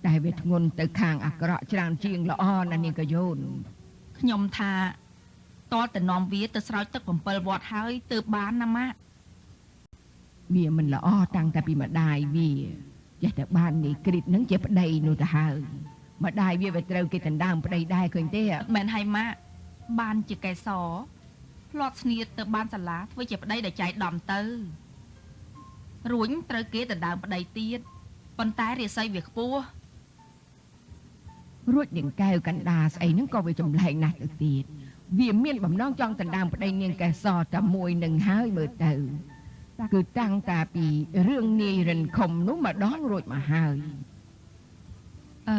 តែវាធ្ងន់ទៅខាងអាក្រក់ច្រើនជាងល្អណានាងកាយោន ខ្ញុំថាតលតែនាំវាទៅស្រោចទឹក7វត្តហើយទើបបានណាម៉ាក់ វាមិនល្អតាំងតែពីម្ដាយវាចេះតែបាននេះគ្រីតនឹងជាប្តីនោះទៅហើយម្ដាយវាវាត្រូវគេដណ្ដើមប្តីដែរឃើញទេ មែនហើយម៉ាក់បានជាកែសរផ្លាត់ស្នៀតទៅបានសាលាធ្វើជាប្តីដែលចៃដំទៅរួញត្រូវគេដណ្ដើមប្តីទៀតប៉ុន្តែរាសីវាខ្ពស់ រួចនាងកែវកណ្ដាលស្អីហ្នឹងក៏វាចម្លែកណាស់ទៅទៀតវាមានបំណងចង់ដណ្ដើមប្តីនាងកែសរតែមួយនឹងហើយមើលទៅគឺតាំងតាពីរឿងនាយរិនខុមនោះម្ដងរួចមកហើយ អឺ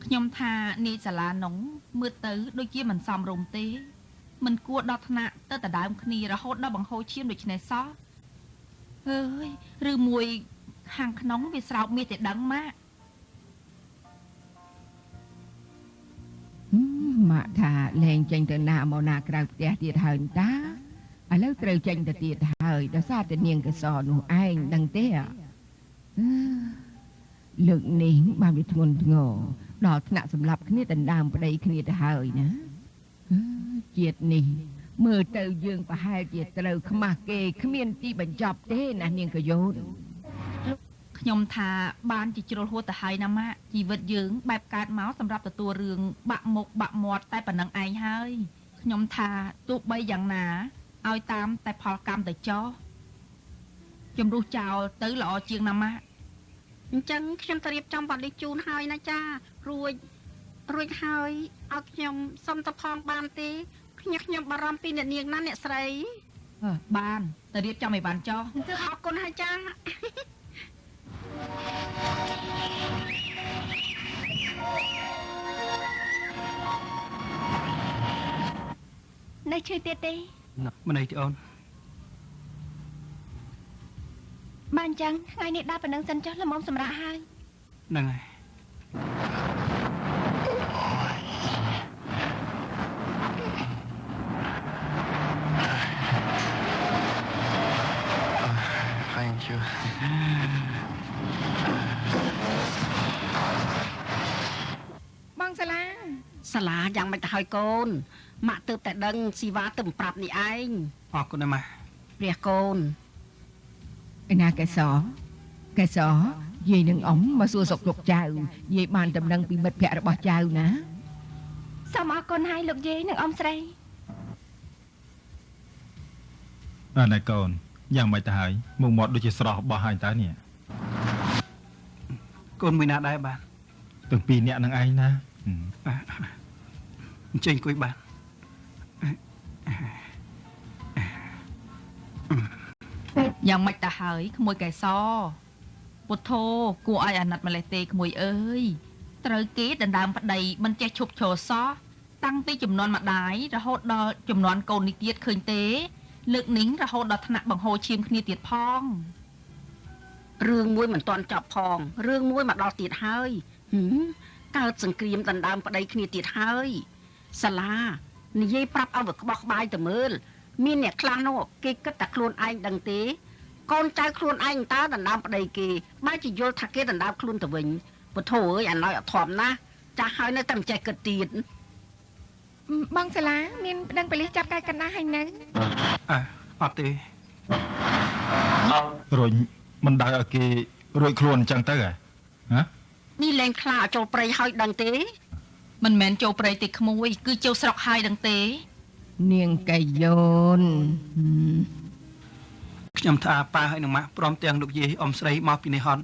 ខ្ញុំថានាយសាលានងមើលទៅដូចជាមិនសមរម្យទេមិនគួរដល់ថ្នាក់ទៅដណ្ដើមគ្នារហូតដល់បង្ហូរឈាមដូច្នេះសោះអើយឬមួយខាងក្នុងវាស្រោបមាសតែដឹងម៉ាក់ ម៉ាក់ថាលែងចេញទៅណាមកណាក្រៅផ្ទះទៀតហើយតាឥឡូវត្រូវចេញទៅទៀតហើយដោយសារតែនាងកសរនោះឯងដឹងទេលើកនេះបានវាធ្ងន់ធ្ងរដល់ថ្នាក់សម្លាប់គ្នាដណ្ដើមប្តីគ្នាទៅហើយណាជាតិនេះមើលទៅយើងប្រហែលជាត្រូវខ្មាស់គេគ្មានទីបញ្ចប់ទេណានាងកយោន ខ្ញុំថាបានជាជ្រុលហួសទៅហើយណាម៉ាក់ជីវិតយើងបែបកើតមកសម្រាប់ទទួលរឿងបាក់មុខបាក់មាត់តែប៉ុណ្្នឹងឯងហើយខ្ញុំថាទោះបីយ៉ាងណាឲ្យតាមតែផលកម្មទៅចោះជំរុះចោលទៅល្អជាងណាម៉ាក់ អញ្ចឹងខ្ញុំទៅរៀបចំវ៉ាលីសជូនហើយណាចារួចហើយឲ្យខ្ញុំសុំទៅផងបានទេខ្ញុំបារម្ភពីអ្នកនាងណាអ្នកស្រី បានទៅរៀបចំឲ្យបានចោះ អរគុណហើយចា នៅឈឺទៀតទេ មិនអីទេអូន បានអញ្ចឹងថ្ងៃនេះដល់ប៉ុណ្ណឹងសិនចុះល្មមសម្រាប់ហើយ ហ្នឹងហើយ Thank you. បងសាឡា សាលាយ៉ាងមិនទៅហើយកូនម៉ាក់ទើបតែដឹងស៊ីវ៉ាទើបប្រាប់នេះឯង អរគុណណាស់ម៉ាក់ ព្រះកូន ឯណាកេសរកេសរយាយនឹងអ៊ំមកសួរសុខទុក្ខចៅយាយបានដំណឹងពីមិត្តភក្តិរបស់ចៅណា សូមអរគុណហើយលោកយាយនិងអ៊ំស្រី អើណែកូនយ៉ាងម៉េចទៅហើយមុខមាត់ដូចជាស្រស់បោះហើយតើនេះ កូនមួយណាដែរបាទ ទាំងពីរអ្នកនឹងឯងណា អញ្ជើញអង្គុយបាទ យ៉ាងម៉េចទៅហើយក្មួយកែសពុទ្ធោគួរឲ្យអាណិតម្លេះទេក្មួយអើយត្រូវគេដណ្ដើមប្តីមិនចេះឈប់ឈរសោះតាំងពីចំនួនម្ដាយរហូតដល់ចំនួនកូននេះទៀតឃើញទេលើកនេះរហូតដល់ថ្នាក់បង្ហូរឈាមគ្នាទៀតផង រឿងមួយមិនទាន់ចប់ផងរឿងមួយមកដល់ទៀតហើយកើតសង្គ្រាមដណ្ដើមប្តីគ្នាទៀតហើយសាលានិយាយប្រាប់ឲ្យវាក្បោះក្បាយទៅមើលមានអ្នកខ្លះនោះគេគិតតែខ្លួនឯងដឹងទេកូនចៅខ្លួនឯងតើដណ្ដើមប្តីគេបែរជាយល់ថាគេដណ្ដើមខ្លួនទៅវិញពុទ្ធោអើយអាណយអត់ធំណាស់ចាស់ហើយនៅតែមិនចេះគិតទៀត បងសាលាមានប្តឹងប៉ូលីសចាប់កែកណ្ដាលហើយនៅ អត់ទេ រុញមិនដៅឲ្យគេរួចខ្លួនអញ្ចឹងទៅហ៎ហ៎ នេះលែងខ្លាចូលព្រៃហើយដឹងទេ មិនមែនចូលព្រៃទេក្មួយគឺចូលស្រុកហើយដឹងទេ នាងកាយ៉ូន ខ្ញុំថាប៉ាហើយនឹងម៉ាក់ព្រមទាំងលោកយាយអ៊ំស្រីមកពីនេះហត់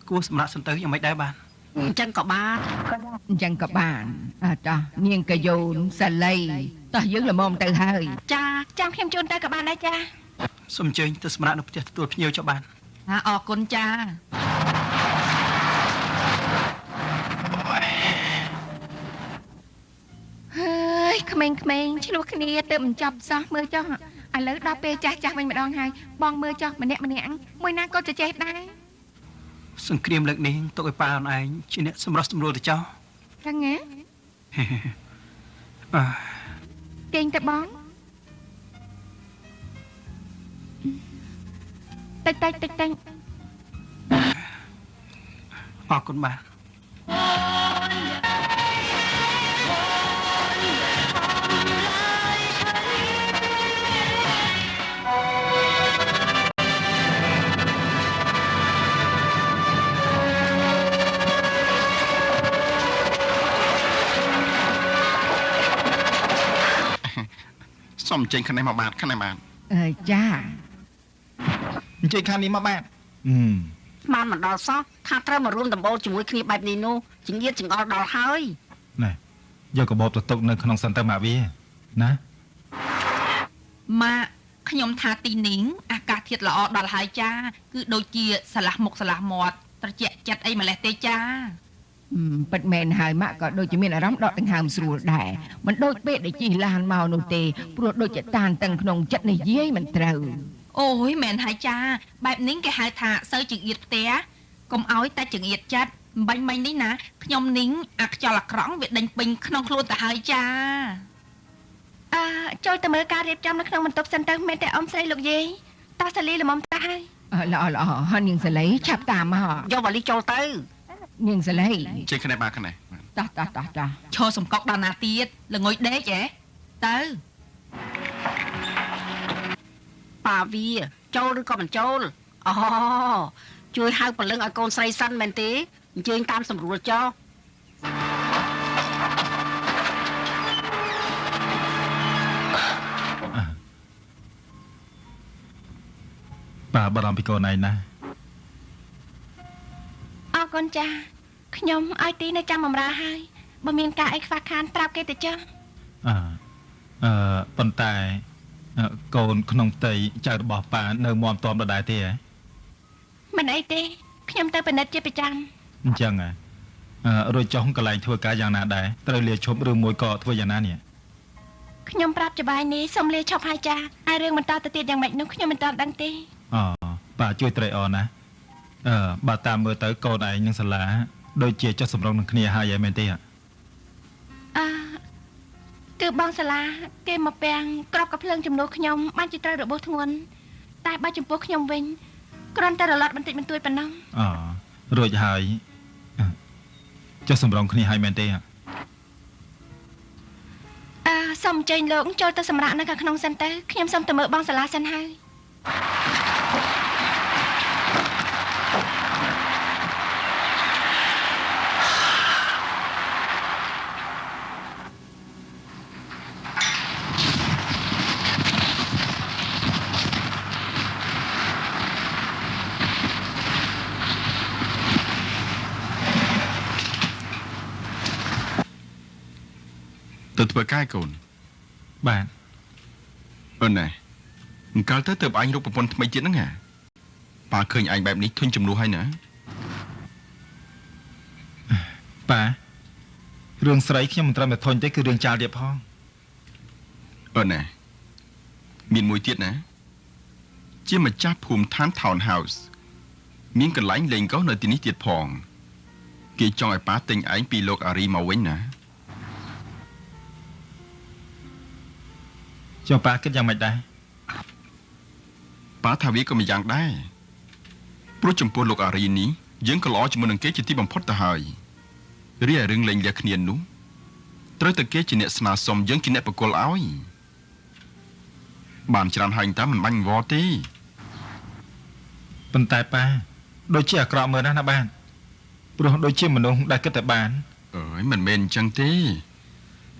គួរសម្រាប់សន្តិយ៉ាងម៉េចដែរបាទ អញ្ចឹងក៏បាន អញ្ចឹងក៏បានអើតោះនាងកាយ៉ូនសាលីតោះយើងល្មមទៅហើយ ចា ចាំខ្ញុំជូនទៅក៏បានដែរចា សូមអញ្ជើញទៅសម្រាប់នៅផ្ទះទទួលភ្ញៀវចុះបាន អរគុណចា ហើយក្មេងៗឆ្លោះគ្នាទៅមិនចប់សោះមើលចុះឥឡូវដល់ពេលចាស់ចាស់វិញម្ដងហើយបងមើលចុះម្នាក់ម្នាក់មួយណាក៏ចេះដែរ សង្គ្រាមលើកនេះទុកឲ្យប៉ាអូនឯងជាអ្នកសម្រុះសម្រួលទៅចោះ ចឹងហ៎ គេងទៅបងតិចតិចតិចតិច អរគុណបាទ សូមអញ្ជើញខាងនេះមកបាទខាងនេះបាទ អើចា អញ្ជើញខាងនេះមកបាទ បានមិនដល់សោះថាត្រូវមករួមដំបូលជាមួយគ្នាបែបនេះនោះចង្អៀតចង្អល់ដល់ហើយ ណែយកកាបូបទៅទុកនៅក្នុងសិនទៅម៉ាក់វាណា ម៉ាក់ខ្ញុំថាទីនេះអាកាសធាតុល្អដល់ហើយចាគឺដូចជាស្រឡះមុខស្រឡះមាត់ត្រជាក់ចិត្តអីម្លេះទេចា ពិតមែនហើយម៉ាក់ក៏ដូចជាមានអារម្មណ៍ដកដង្ហើមស្រួលដែរមិនដូចពេលដែលជិះឡានមកនោះទេព្រោះដូចជាតានតឹងក្នុងចិត្តនេះយាយមិនត្រូវ អូយមែនហើយចាបែបនេះគេហៅថាសូវចង្អៀតផ្ទះកុំឲ្យតែចង្អៀតចិត្តបាញ់មិញនេះណាខ្ញុំនឹងអាខ្យល់អាក្រក់វាដេញពេញក្នុងខ្លួនទៅហើយចា អើចូលទៅមើលការរៀបចំនៅក្នុងបន្ទប់សិនទៅមែនទេអ៊ំស្រីលោកយាយតោះសាលីល្មមទៅហើយ ល្អល្អហើយនាងសាលីឆាប់តាមមក យកវ៉ាលីចូលទៅ នាងសាលី ជិះគ្នាបាទគ្នា តោះតោះតោះតោះ ឈរសំកុកដល់ណាទៀតល្ងុយដេកហ៎ទៅ ប៉ាវាចូលឬក៏មិនចូលអូជួយហៅព្រលឹងឲ្យកូនស្រីសិនមែនទេអញ្ជើញតាមសម្រួលចុះ ប៉ាបារម្ភពីកូនឯងណា អរគុណចាខ្ញុំឲ្យទីនៅចាំបំរើហើយបើមានការអីខ្វះខានប្រាប់គេទៅចុះ អឺប៉ុន្តែកូនក្នុងផ្ទៃចៅរបស់ប៉ានៅមាំទាំដដែលទេហ៎ មិនអីទេ ខ្ញុំទៅពិនិត្យជាប្រចាំ អញ្ចឹងហ៎រួចចុះកន្លែងធ្វើការយ៉ាងណាដែរត្រូវលាឈប់ឬមួយក៏ធ្វើយ៉ាងណានេះ ខ្ញុំប្រាប់ចបាយនេះសូមលាឈប់ហើយចាហើយរឿងបន្តទៅទៀតយ៉ាងម៉េចនោះខ្ញុំមិនទាន់ដឹងទេ អូបាទជួយត្រេកអរណាស់បើតាមមើលទៅកូនឯងនឹងសាលាដូចជាចុះសម្រុងនឹងគ្នាហើយឯមែនទេ អឺគឺបងសាលាគេមកពាំងក្របកភ្លើងជំនួសខ្ញុំបានជាត្រូវរបួសធ្ងន់តែបើចំពោះខ្ញុំវិញគ្រាន់តែរលត់បន្តិចបន្តួចប៉ុណ្ណោះ អូរួចហើយចុះសម្រុងគ្នាហើយមែនទេ អឺសូមអញ្ជើញលោកចូលទៅសម្រាកនៅខាងក្នុងសិនទៅខ្ញុំសូមទៅមើលបងសាលាសិនហើយ ទៅធ្វើការកូន បាទ អូនណែអង្កលទៅទៅអញរកប្រពន្ធថ្មីទៀតហ្នឹងហ่าប៉ាឃើញឯងបែបនេះធុញចំនួនហើយណា ប៉ារឿងស្រីខ្ញុំមិនត្រឹមតែធុញទេគឺរឿងចាលទៀតផង អូនណែមានមួយទៀតណាជាម្ចាស់ភូមិឋាន Town House មានកន្លែងលេងកោះនៅទីនេះទៀតផងគេចង់ឲ្យប៉ាទិញឯងពីលោកអារីមកវិញណា ចុះប៉ាគិតយ៉ាងម៉េចដែរ ប៉ាថាវាក៏មិនយ៉ាងដែរព្រោះចំពោះលោកអារីនេះយើងក៏ល្អជាមួយនឹងគេជាទីបំផុតទៅហើយរីឯរឿងលេងលះគ្នានោះត្រូវតែគេជាអ្នកស្នើសុំយើងជាអ្នកប្រគល់ឲ្យបានច្រើនហើយតាមិនបាញ់វល់ទេ ប៉ុន្តែប៉ាដូចជាអាក្រក់មើលណាស់ណាបានព្រោះដូចជាមនុស្សដែលគិតតែបាន អើយមិនមែនអញ្ចឹងទេ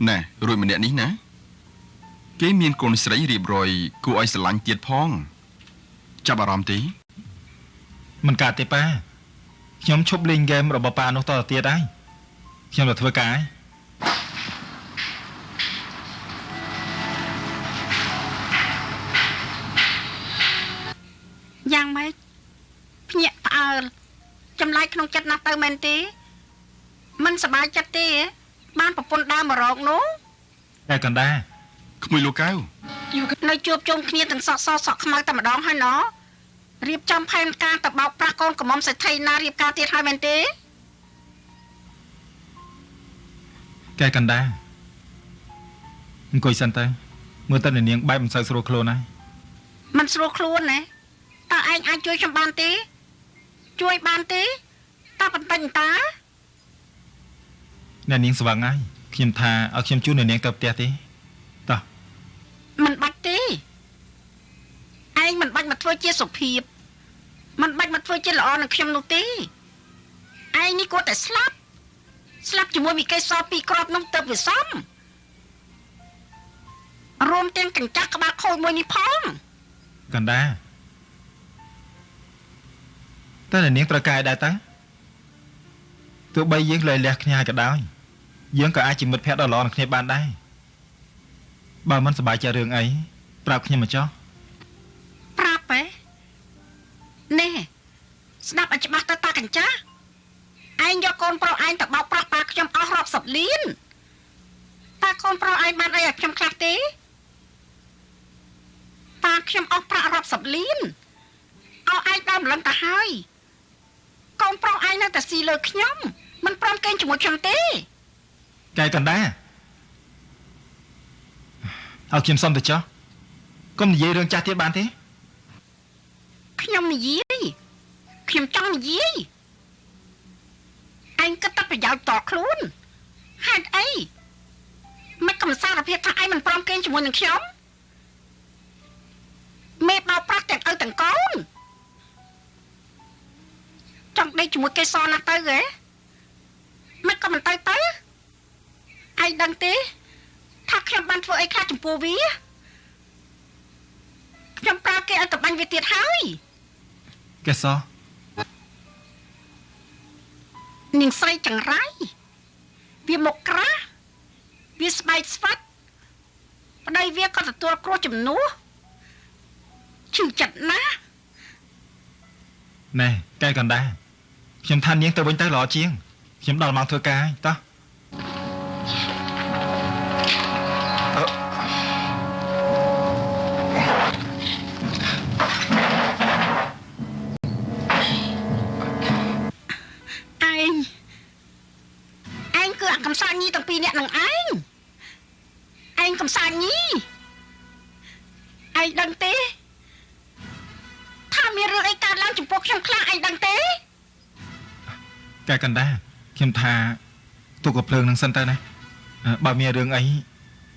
ណែរួចម្នាក់នេះណាគេមានកូនស្រីរៀបរយគួរឲ្យស្រឡាញ់ទៀតផងចាប់អារម្មណ៍ទេ មិនកើតទេប៉ាខ្ញុំឈប់លេងហ្គេមរបស់ប៉ានោះតទៅទៀតហើយខ្ញុំទៅធ្វើការហើយ យ៉ាងម៉េចភ្ញាក់ផ្អើលចម្លែកក្នុងចិត្តណាស់ទៅមែនទេមិនសប្បាយចិត្តទេបានប្រពន្ធដើមមករកនោះ តែកណ្ដា ក្មួយលោកកៅ នៅជួបជុំគ្នាទាំងសក់សសក់ខ្មៅតែម្ដងហើយណរៀបចំផែនការទៅបោកប្រាស់កូនកំមុំសេដ្ឋីណារៀបការទៀតហើយមែនទេ កែកណ្ដាអង្គុយសិនទៅមើលទៅនាងបែបមិនសូវស្រួលខ្លួនហើយ មិនស្រួលខ្លួនណាតើឯងអាចជួយខ្ញុំបានទេជួយបានទេតើបន្តិចតា អ្នកនាងស្វឹងហើយខ្ញុំថាឲ្យខ្ញុំជូនអ្នកនាងទៅផ្ទះទេតោះ មិនបាច់ទេឯងមិនបាច់មកធ្វើជាសុភាពមិនបាច់មកធ្វើជាល្អនឹងខ្ញុំនោះទេឯងនេះគួរតែស្លាប់ស្លាប់ជាមួយវិកេសពីរគ្រាប់នោះទៅវាសមរួមទាំងកញ្ចាស់ក្បាលខូចមួយនេះផង កណ្ដាតើអ្នកនាងត្រូវការដែរតើទោះបីយើងលែងលះគ្នាក៏ដោយយើងក៏អាចជាមិត្តភក្តិដ៏ល្អនឹងគ្នាបានដែរបើមិនសប្បាយចិត្តរឿងអីប្រាប់ខ្ញុំមកចុះ ប្រាប់ហ៎នេះស្ដាប់ឲ្យច្បាស់ទៅតាកញ្ចាស់ឯងយកកូនប្រុសឯងទៅបោកប្រាស់ប៉ាខ្ញុំអស់រាប់សិបលានតើកូនប្រុសឯងបានអីឲ្យខ្ញុំខ្លះទេប៉ាខ្ញុំអស់ប្រាក់រាប់សិបលានអស់ឯងដើមម្លឹងទៅហើយកូនប្រុសឯងនៅតែស៊ីលើខ្ញុំមិនព្រមគេងជាមួយខ្ញុំទេ កែកណ្ដាឲ្យខ្ញុំសុំទៅចុះកុំនិយាយរឿងចាស់ទៀតបានទេ ខ្ញុំនិយាយខ្ញុំចង់និយាយឯងគិតតែប្រយោជន៍តខ្លួនហេតុអីមិនកំសារភាពថាឯងមិនព្រមគេងជាមួយនឹងខ្ញុំមេបោកប្រាស់ទាំងឪទាំងកូនចង់ដេកជាមួយគេសណាស់ទៅហ៎មិនក៏មិនទៅទៅឯងដឹងទេថាខ្ញុំបានធ្វើអីខ្លះចំពោះវាខ្ញុំប្រើគេឲ្យតបាញ់វាទៀតហើយក េសរ នាងស្រីចង្រៃវាមកក្រាស់វាស្បែកស្វាត់ប្តីវាក៏ទទួលគ្រោះជំនួសឈឺចិត្តណាស់ ណែកែកណ្ដា ខ្ញុំថានាងទៅវិញទៅល្អជាងខ្ញុំដល់ម៉ោងធ្វើការហើយតោះ ឯងឯងគឺអាកំសាញីទាំងពីរនាក់នឹងឯងឯងកំសាញីឯងដឹងទេថាមានរឿងអីកើតឡើងចំពោះខ្ញុំខ្លះឯងដឹងទេកែកណ្ដាខ្ញុំថាទុកកំភ្លើងនឹងសិនទៅណាបើមានរឿងអី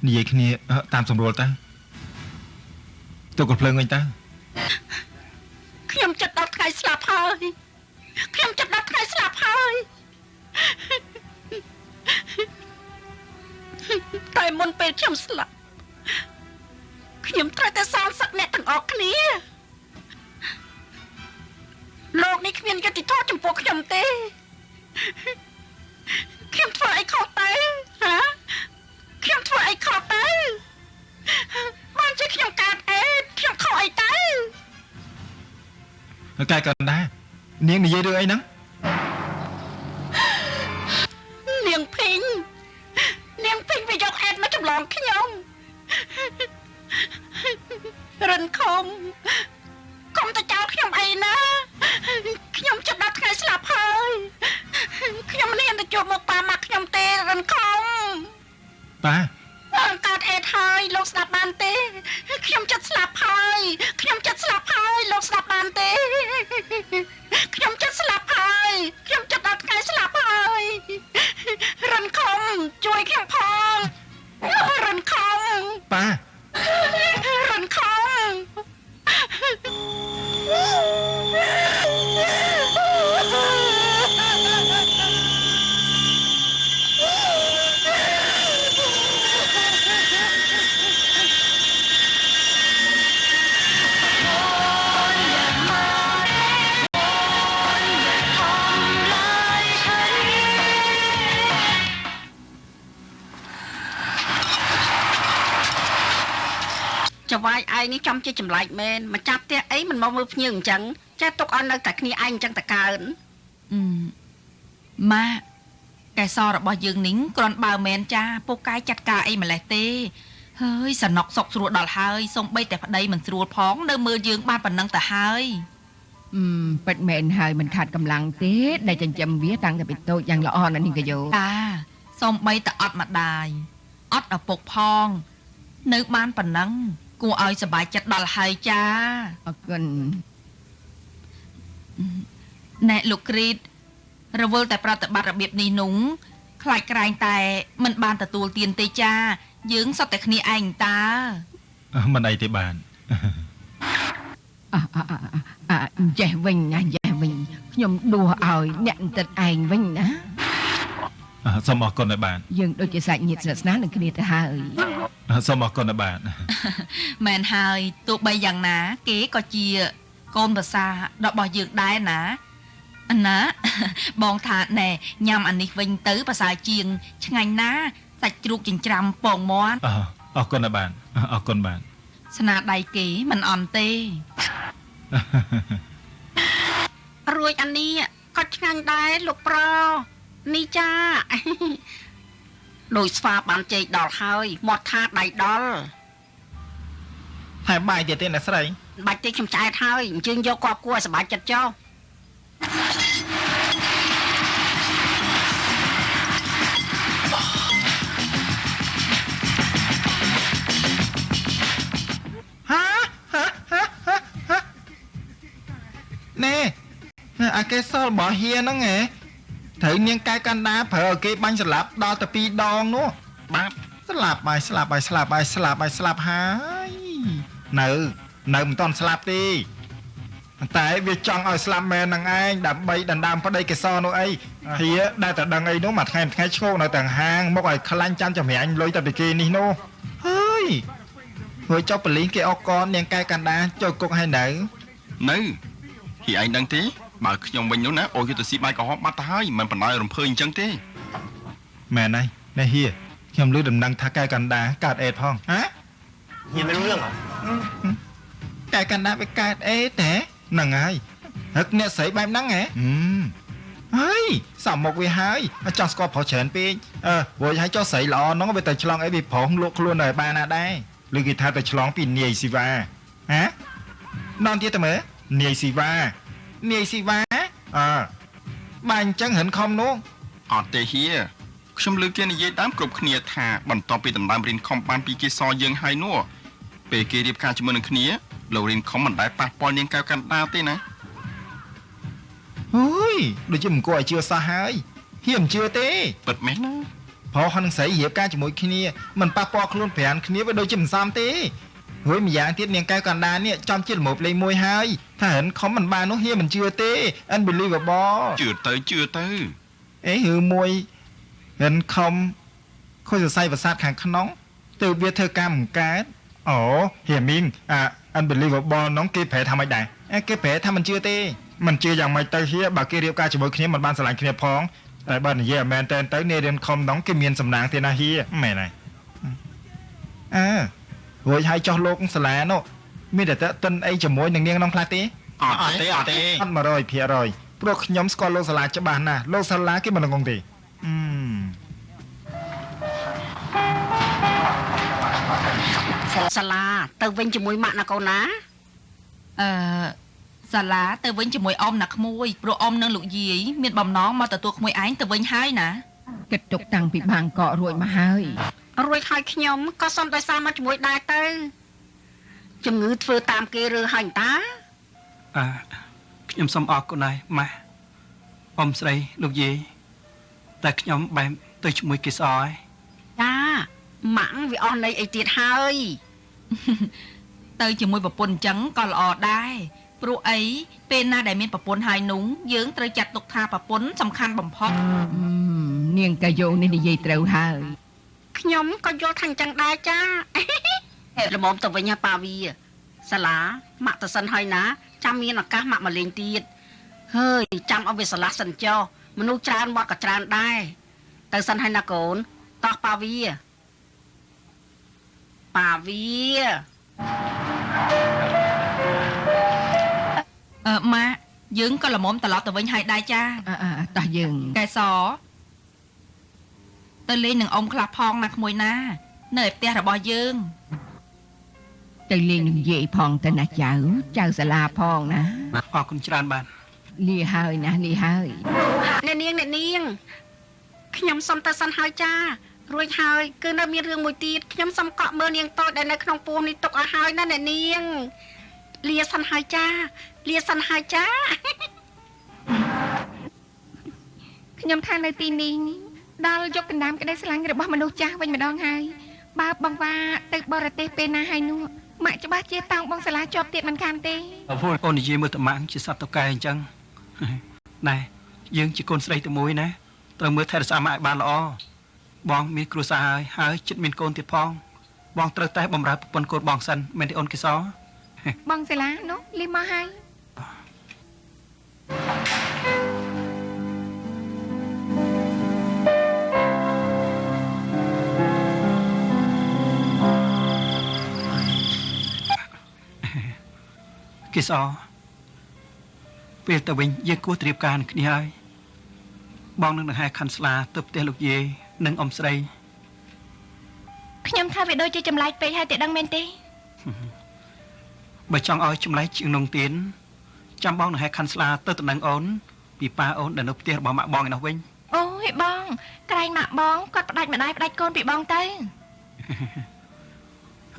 និយាយគ្នាតាមសម្រួលទៅទុកកំភ្លើងវិញទៅខ្ញុំចិត្តដល់ថ្ងៃស្លាប់ហើយខ្ញុំចិត្តដល់ថ្ងៃស្លាប់ហើយតែមុនពេលខ្ញុំស្លាប់ខ្ញុំត្រូវតែសងសឹកអ្នកទាំងអស់គ្នាលោកនេះគ្មានយុត្តិធម៌ចំពោះខ្ញុំទេខ្ញុំធ្វើអីខុសទៅហាខ្ញុំធ្វើអីខុសទៅបានជាខ្ញុំកើតអេតខ្ញុំខុសអីទៅកែកណ្ដានាងនិយាយរឿងអីហ្នឹងនាងភីងនាងភីងវាយកអេតមកចម្លងខ្ញុំរិនខំកុំទៅចោលខ្ញុំអីណាខ្ញុំចិត្តដល់ថ្ងៃស្លាប់ហើយខ្ញុំមិនហ៊ានទៅជួបមុខប៉ាម៉ាក់ខ្ញុំទេរិនខំប៉ាកើតអេតហើយលោកស្ដាប់បានទេខ្ញុំចិត្តស្លាប់ហើយខ្ញុំចិត្តស្លាប់ហើយលោកស្ដាប់បានទេខ្ញុំចិត្តស្លាប់ហើយខ្ញុំចិត្តដល់ថ្ងៃស្លាប់ហើយរិនខំជួយខ្ញុំផងរិនខំប៉ារិនខំចវាយឯងនេះចំជាចម្លែកមែនមកចាប់ផ្ទះអីមិនមកមើលភ្ញៀវអញ្ចឹងចេះទុកឲ្យនៅតែគ្នាឯងអញ្ចឹងតកើនម៉ាក់កែសរបស់យើងនេះគ្រាន់បើមែនចាពូកែចាត់ការអីម្លេះទេហើយសណុកសុកស្រួលដល់ហើយសំបីតែប្តីមិនស្រួលផងនៅមើលយើងបានប៉ុណ្ណឹងទៅហើយពិតមែនហើយមិនខាតកម្លាំងទេដែលចិញ្ចឹមវាតាំងតែពីតូចយ៉ាងល្អណាស់នេះកយោតាសំបីតែអត់ម្ដាយអត់ឪពុកផងនៅបានប៉ុណ្ណឹងគួរឲ្យសប្បាយចិត្តដល់ហើយចាអរគុណណែលោកគ្រីតរវល់តែប្រតិបត្តិរបៀបនេះនោះខ្លាចក្រែងតែមិនបានទទួលទានទេចាយើងសុទ្ធតែគ្នាឯងតាមិនអីទេបានចេះវិញណាចេះវិញខ្ញុំដួសឲ្យអ្នកទឹកឯងវិញណាសូមអរគុណឲ្យបានយើងដូចជាសាច់ញាតិស្និទ្ធស្នាលនឹងគ្នាទៅហើយសូមអរគុណឲ្យបានមែនហើយទោះបីយ៉ាងណាគេក៏ជាកូនប្រសារបស់យើងដែរណាណាបងថាណែញ៉ាំអានេះវិញទៅប្រសើរជាងឆ្ងាញ់ណាសាច់ជ្រូកចិញ្ច្រាំពងមាន់អរគុណឲ្យបានអរគុណបានស្នាដៃគេមិនអន់ទេរួចអានេះក៏ឆ្ងាញ់ដែរលោកប្រុសនេះចាដោយស្វាបានជែកដល់ហើយមាត់ថាដៃដល់ហើយបាយទៀតទេអ្នកស្រីបាច់ទេខ្ញុំឆ្អែតហើយអញ្ជើញយកគប់គួរឲ្យសប្បាយចិត្តចុះហាហាហាហាណែអាកេសលរបស់ហៀហ្នឹងហ៎ត្រូវនាងកែកណ្ដាប្រើឲ្យគេបាញ់ស្លាប់ដល់ទៅ2ដងនោះបាទស្លាប់ហើយស្លាប់ហើយស្លាប់ហើយស្លាប់ហើយស្លាប់ហើយនៅមិនតាន់ស្លាប់ទេតែវាចង់ឲ្យស្លាប់មែននឹងឯងដើម្បីដណ្ដើមប្តីកេសរនោះអីហៀដែលតែដឹងអីនោះមួយថ្ងៃថ្ងៃឈោកនៅទាំងហាងមកឲ្យខ្លាញ់ចាំចម្រាញ់លុយតែពីគេនេះនោះហើយហើយចុះប៉ូលីសគេអកកនាងកែកណ្ដាចូលគុកហើយនៅហៀឯងដឹងទេបើខ្ញុំវិញនោះណាអូយទៅស៊ីបាយក្រហមបាត់ទៅហើយមិនបណ្ដោយរំភើយអញ្ចឹងទេមែនហើយណែហៀខ្ញុំឮដំណឹងថាកែកណ្ដាកើតអេតផងហ៎ ហៀមិនรู้រឿងហ៎កែកណ្ដាវាកើតអេតហ៎ហ្នឹងហើយហឹកអ្នកស្រីបែបហ្នឹងហ៎ ហើយសំមុកវាហើយចង់ស្គាល់ប្រុសច្រើនពេកអឺរួចហើយចុះស្រីល្អហ្នឹងវាទៅឆ្លងអីវាប្រុសលក់ខ្លួននៅបានណាដែរឬគេថាទៅឆ្លងពីនាយស៊ីវ៉ាហ៎នំទៀតទៅមើលនាយស៊ីវ៉ានាយស៊ីវ៉ាអើបាទអញ្ចឹងរិនខំនោះ អត់ទេហៀខ្ញុំលើគេនិយាយតាមគ្រប់គ្នាថាបន្ទាប់ពីដណ្ដើមរៀនខំបានពីគេសយើងហើយនោះពេលគេរៀបការជាមួយនឹងគ្នាលោករៀនខំមិនដែលប៉ះពាល់នាងកែវកណ្ដាលទេណា អើយដូចជាមិនគួរឲ្យជឿសោះហើយហៀមិនជឿទេ ពិតមែនណា ប្រុសនិងស្រីរៀបការជាមួយគ្នាមិនប៉ះពាល់ខ្លួនប្រានគ្នាវាដូចជាមិនសមទេរួចម្យ៉ាងទៀតនាងកែវកណ្ដាលនេះចំជាល្មោបលេខមួយហើយថារិនខំមិនបាននោះហៀមិនជឿទេ unbelievable ជឿទៅជឿទៅ អេរឿងមួយរិនខំខូចសរសៃប្រសាទខាងក្នុងទើបវាធ្វើការមិនកើតអូហៀមីងអា unbelievable នោះគេប្រែថាម៉េចដែរអេគេប្រែថាមិនជឿទេមិនជឿយ៉ាងម៉េចទៅហៀបើគេរៀបការជាមួយគ្នាមិនបានស្រឡាញ់គ្នាផងតែបើនិយាយឲ្យមែនតែនទៅនាយរៀនខំនោះគេមានសំណាងទេណាហៀមែនហើយអើរួចហើយចោះលោកសាលានោះមានតែតតិនអីជាមួយនឹងនាងនោះខ្លះទេ អត់ទេអត់ទេ អត់100%ព្រោះខ្ញុំស្គាល់លោកសាលាច្បាស់ណាស់លោកសាលាគេមិនងងទេអឺ សាលាទៅវិញជាមួយម៉ាក់ណាកូនណា អឺសាលាទៅវិញជាមួយអ៊ំណាក្មួយព្រោះអ៊ំនិងលោកយាយមានបំណងមកទទួលក្មួយឯងទៅវិញហើយណា គិតទុកតាំងពីបាងកករួចមកហើយ រួចហើយខ្ញុំក៏សុំដោយសារមកជាមួយដែរទៅជំងឺធ្វើតាមគេរើហើយតា អើខ្ញុំសូមអរគុណហើយម៉ាស់អ៊ំស្រីលោកយាយតែខ្ញុំបែបទៅជាមួយគេសហើយ ចាម៉ាក់វាអស់នៃអីទៀតហើយ ទៅជាមួយប្រពន្ធអញ្ចឹងក៏ល្អដែរព្រោះអីពេលណាដែលមានប្រពន្ធហើយនោះយើងត្រូវចាត់ទុកថាប្រពន្ធសំខាន់បំផុត នាងកាយោនេះនិយាយត្រូវហើយ ខ្ញុំក៏យល់ថាអញ្ចឹងដែរចា ល្មមទៅវិញហ่าប៉ាវីសាលាម៉ាក់ទៅសិនហើយណាចាំមានឱកាសម៉ាក់មកលេងទៀតហើយចាំឲ្យវាស្រឡះសិនចុះមនុស្សច្រើនមាត់ក៏ច្រើនដែរទៅសិនហើយណាកូនតោះប៉ាវីប៉ាវី អឺម៉ាក់យើងក៏ល្មមត្រឡប់ទៅវិញហើយដែរចា អើអើតោះយើង កែសទៅលេងនឹងអ៊ំខ្លះផងណាក្មួយណា នៅឯផ្ទះរបស់យើង ទៅលេងនឹងយាយផងទៅណាចៅចៅសាលាផងណា អរគុណច្រើនបាទ លាហើយណាលាហើយ អ្នកនាងអ្នកនាងខ្ញុំសុំទៅសិនហើយចារួចហើយគឺនៅមានរឿងមួយទៀតខ្ញុំសុំកក់មើលនាងតូចដែលនៅក្នុងពោះនេះទុកឲ្យហើយណាអ្នកនាងលាសិនហើយចាលាសិនហើយចា ខ្ញុំថានៅទីនេះដល់យកកណ្ដាមក្តីស្រឡាញ់របស់មនុស្សចាស់វិញម្ដងហើយបើបងវ៉ាទៅបរទេសពេលណាហើយនោះម៉ាក់ច្បាស់ជាតោងបងសាលាជាប់ទៀតមិនខានទេ អូននិយាយមើលតម៉ាក់ជាសត្វតកែអញ្ចឹង ណែយើងជាកូនស្រីតែមួយណាត្រូវមើលថែរក្សាម៉ាក់ឲ្យបានល្អបងមានគ្រួសារហើយហើយចិត្តមានកូនទៀតផងបងត្រូវតែបំរើប្រពន្ធកូនបងសិនមែនទេអូនគេស បងសាលានោះលីមកហើយ គេសពេលទៅវិញយើងគួរត្រៀមការនឹងគ្នាហើយបងនឹងដង្ហែខណ្ឌស្លាទៅផ្ទះលោកយាយនិងអ៊ំស្រី ខ្ញុំថាវាដូចជាចម្លែកពេកហើយតែដឹងមែនទេ បើចង់ឲ្យចម្លែកជាងនងទៀនចាំបងនឹងហែខណ្ឌស្លាទៅតំណែងអូនពីប៉ាអូនដែលនៅផ្ទះរបស់ម៉ាក់បងឯនោះវិញ អូយបងក្រែងម៉ាក់បងគាត់ផ្ដាច់ម្ដាយផ្ដាច់កូនពីបងទៅ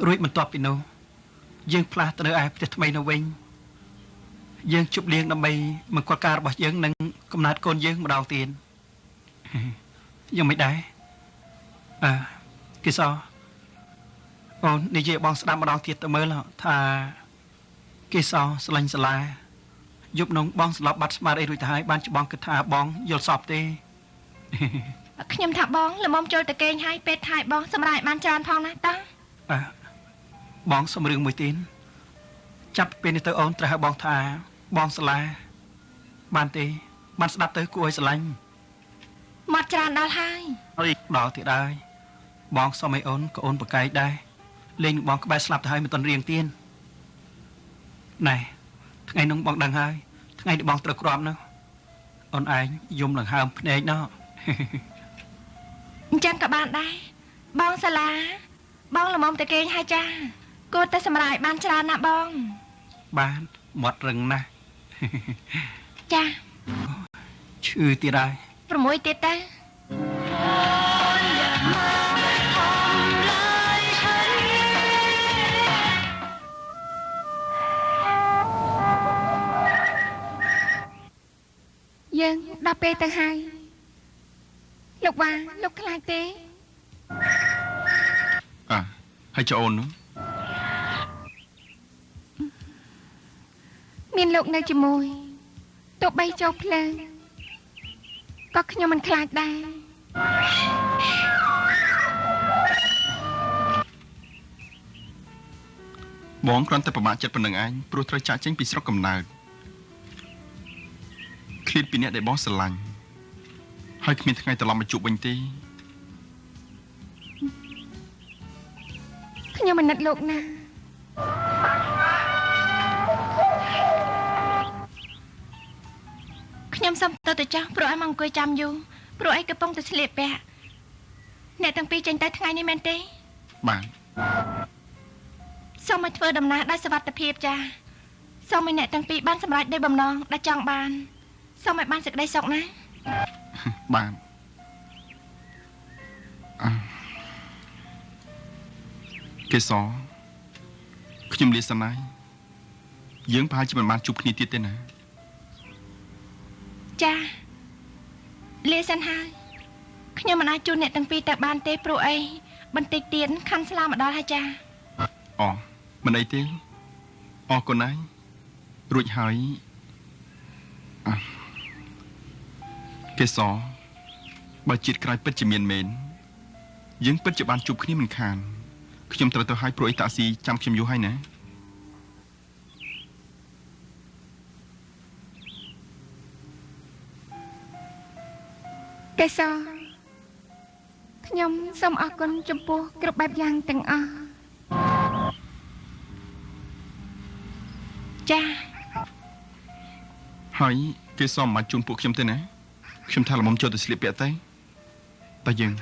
រួចបន្ទាប់ពីនោះយើងផ្លាស់ទៅនៅឯផ្ទះថ្មីនោះវិញយើងជប់លៀងដើម្បីមង្គលការរបស់យើងនិងកំណើតកូនយើងម្ដងទៀត យ៉ាងមិនដែរអើគេសអូននិយាយឲ្យបងស្ដាប់ម្ដងទៀតទៅមើលថាគេសស្រឡាញ់សាលាយប់នោះបងស្លាប់បាត់ស្មារតីរួចទៅហើយបានច្បងគិតថាបងយល់សពទេ ខ្ញុំថាបងល្មមចូលទៅគេងហើយពេទ្យថៃបងសម្រាប់ឲ្យបានច្រើនផងណាតោះ បាទបងសុំរឿងមួយទៀតចាប់ពីពេលនេះទៅអូនត្រូវឲ្យបងថាបងសាលាបានទេបានស្ដាប់ទៅគួរឲ្យស្រឡាញ់ មកច្រើនដល់ហើយ ដល់ទៀតហើយបងសុំឲ្យអូនក៏អូនប្រកែកដែរលេងនឹងបងក្បែរស្លាប់ទៅហើយមិនទាន់រៀងទៀតណែថ្ងៃនោះបងដឹងហើយថ្ងៃនេះបងត្រូវក្របនោះ អូនឯងយំដង្ហើមភ្នែកណោះ អញ្ចឹងក៏បានដែរបងសាឡាបងល្មមតែគេងហើយចាគួរតែសម្រាយបានច្រើនណាស់បង បានមាត់រឹងណាស់ ចា ឈឺទៀតហើយ 6ទៀតទៅយើងដល់ពេលទៅហើយលោកវ៉ាលោកខ្លាចទេ អ่ะហើយចុះអូននោះ មានលោកនៅជាមួយទោះបីចូលភ្លើងក៏ខ្ញុំមិនខ្លាចដែរ បងគ្រាន់តែប្រមាថចិត្តប៉ុណ្្នឹងឯងព្រោះត្រូវចាកចេញពីស្រុកកំណើតឃ្លាតពីអ្នកដែលបងស្រឡាញ់ហើយគ្មានថ្ងៃត្រឡប់មកជួបវិញទេ ខ្ញុំមិននឹកលោកណាខ្ញុំសូមទៅទៅចាស់ព្រោះឲ្យមកអង្គុយចាំយូរព្រោះអីកំពុងតែស្លៀកពាក់អ្នកទាំងពីរចេញទៅថ្ងៃនេះមែនទេ បាទ សូមឲ្យធ្វើដំណើរដោយសុវត្ថិភាពចាសូមឲ្យអ្នកទាំងពីរបានសម្រេចដោយបំណងដែលចង់បានសូមឲ្យបានសេចក្តីសុខណា បាទអ่ะកេសរខ្ញុំលាសិនហើយយើងប្រហែលជាមិនបានជួបគ្នាទៀតទេណា ចាលាសិនហើយខ្ញុំមិនអាចជួនអ្នកទាំងពីរទៅបានទេព្រោះអីបន្តិចទៀតខាន់ស្លាមកដល់ហើយចា អូមិនអីទេអរគុណហើយរួចហើយអ่ะកេសរបើជាតិក្រោយពិតជាមានមែនយើងពិតជាបានជួបគ្នាមិនខានខ្ញុំត្រូវទៅហើយព្រោះអីតាក់ស៊ីចាំខ្ញុំយូរហើយណា កេសរខ្ញុំសូមអរគុណចំពោះគ្រប់បែបយ៉ាងទាំងអស់ចា ហើយគេសមមកជូនពួកខ្ញុំទេណាខ្ញុំថាល្មមចូលទៅស្លៀកពាក់ទៅតើយើង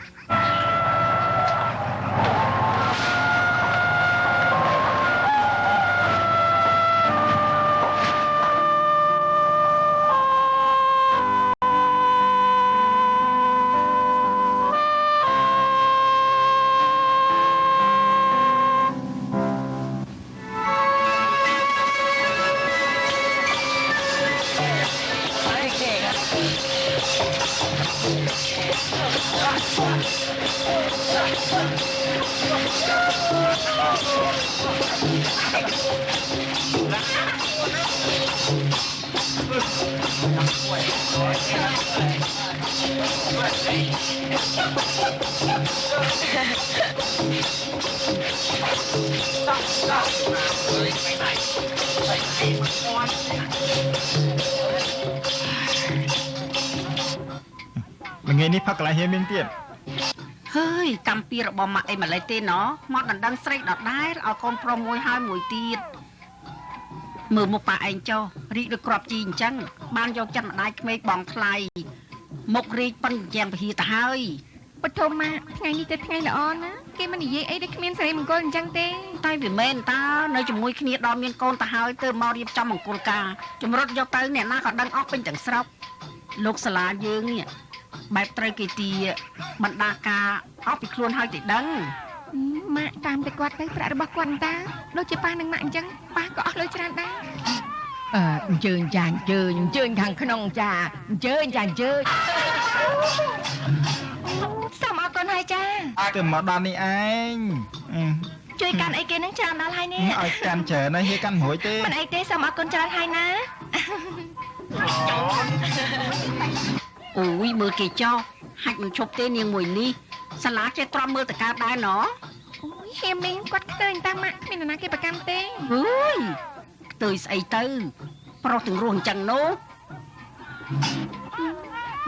ល្ងាចនេះផឹកកន្លែងហៀមីងទៀត ហើយកម្មពីរបស់ម៉ាក់អីម្លេះទេណោះមកដណ្ដឹងស្រីដដែលឲ្យកូនប្រុសមួយហើយមួយទៀតមើលមុខប៉ាឯងចុះរីកដូចក្របជីអញ្ចឹងបានយកចិត្តម្ដាយក្មេកបងថ្លៃមុខរីកប៉ុនយ៉ាងពហិទៅហើយ បឋមម៉ាក់ថ្ងៃនេះទៅថ្ងៃល្អណាគេមិននិយាយអីដែលគ្មានសិរីមង្គលអញ្ចឹងទេ តែវាមែនតើនៅជាមួយគ្នាដល់មានកូនទៅហើយទៅមករៀបចំមង្គលការចម្រុតយកទៅអ្នកណាក៏ដឹងអស់ពេញទាំងស្រុកលោកសាលាយើងនេះបែបត្រូវគេទាបណ្ដាការអស់ពីខ្លួនហើយទៅដឹង ម៉ាក់តាមតែគាត់ទៅប្រាក់របស់គាត់តាដូចជាប៉ានិងម៉ាក់អញ្ចឹងប៉ាក៏អស់លុយច្រើនដែរ អឺអញ្ជើញចាអញ្ជើញអញ្ជើញខាងក្នុងចាអញ្ជើញចាអញ្ជើញ សូមអរគុណហើយចា ទៅមកដល់នេះឯង ជួយកាន់អីគេនឹងច្រើនដល់ហើយនេះ ឲ្យកាន់ច្រើនហើយហៀកាន់មួយទេ មិនអីទេសូមអរគុណច្រើនហើយណា អូយមើលគេចោះហាច់មិនឈប់ទេនាងមួយនេះសាលាចេះទ្រាំមើលតកើតដែរណោះ អូយហៀមីងគាត់ខ្ទើយតាមម៉ាក់គ្មាននរណាគេប្រកាន់ទេ អើយខ្ទើយស្អីទៅ ប្រុសទាំងរស់អញ្ចឹងនោះ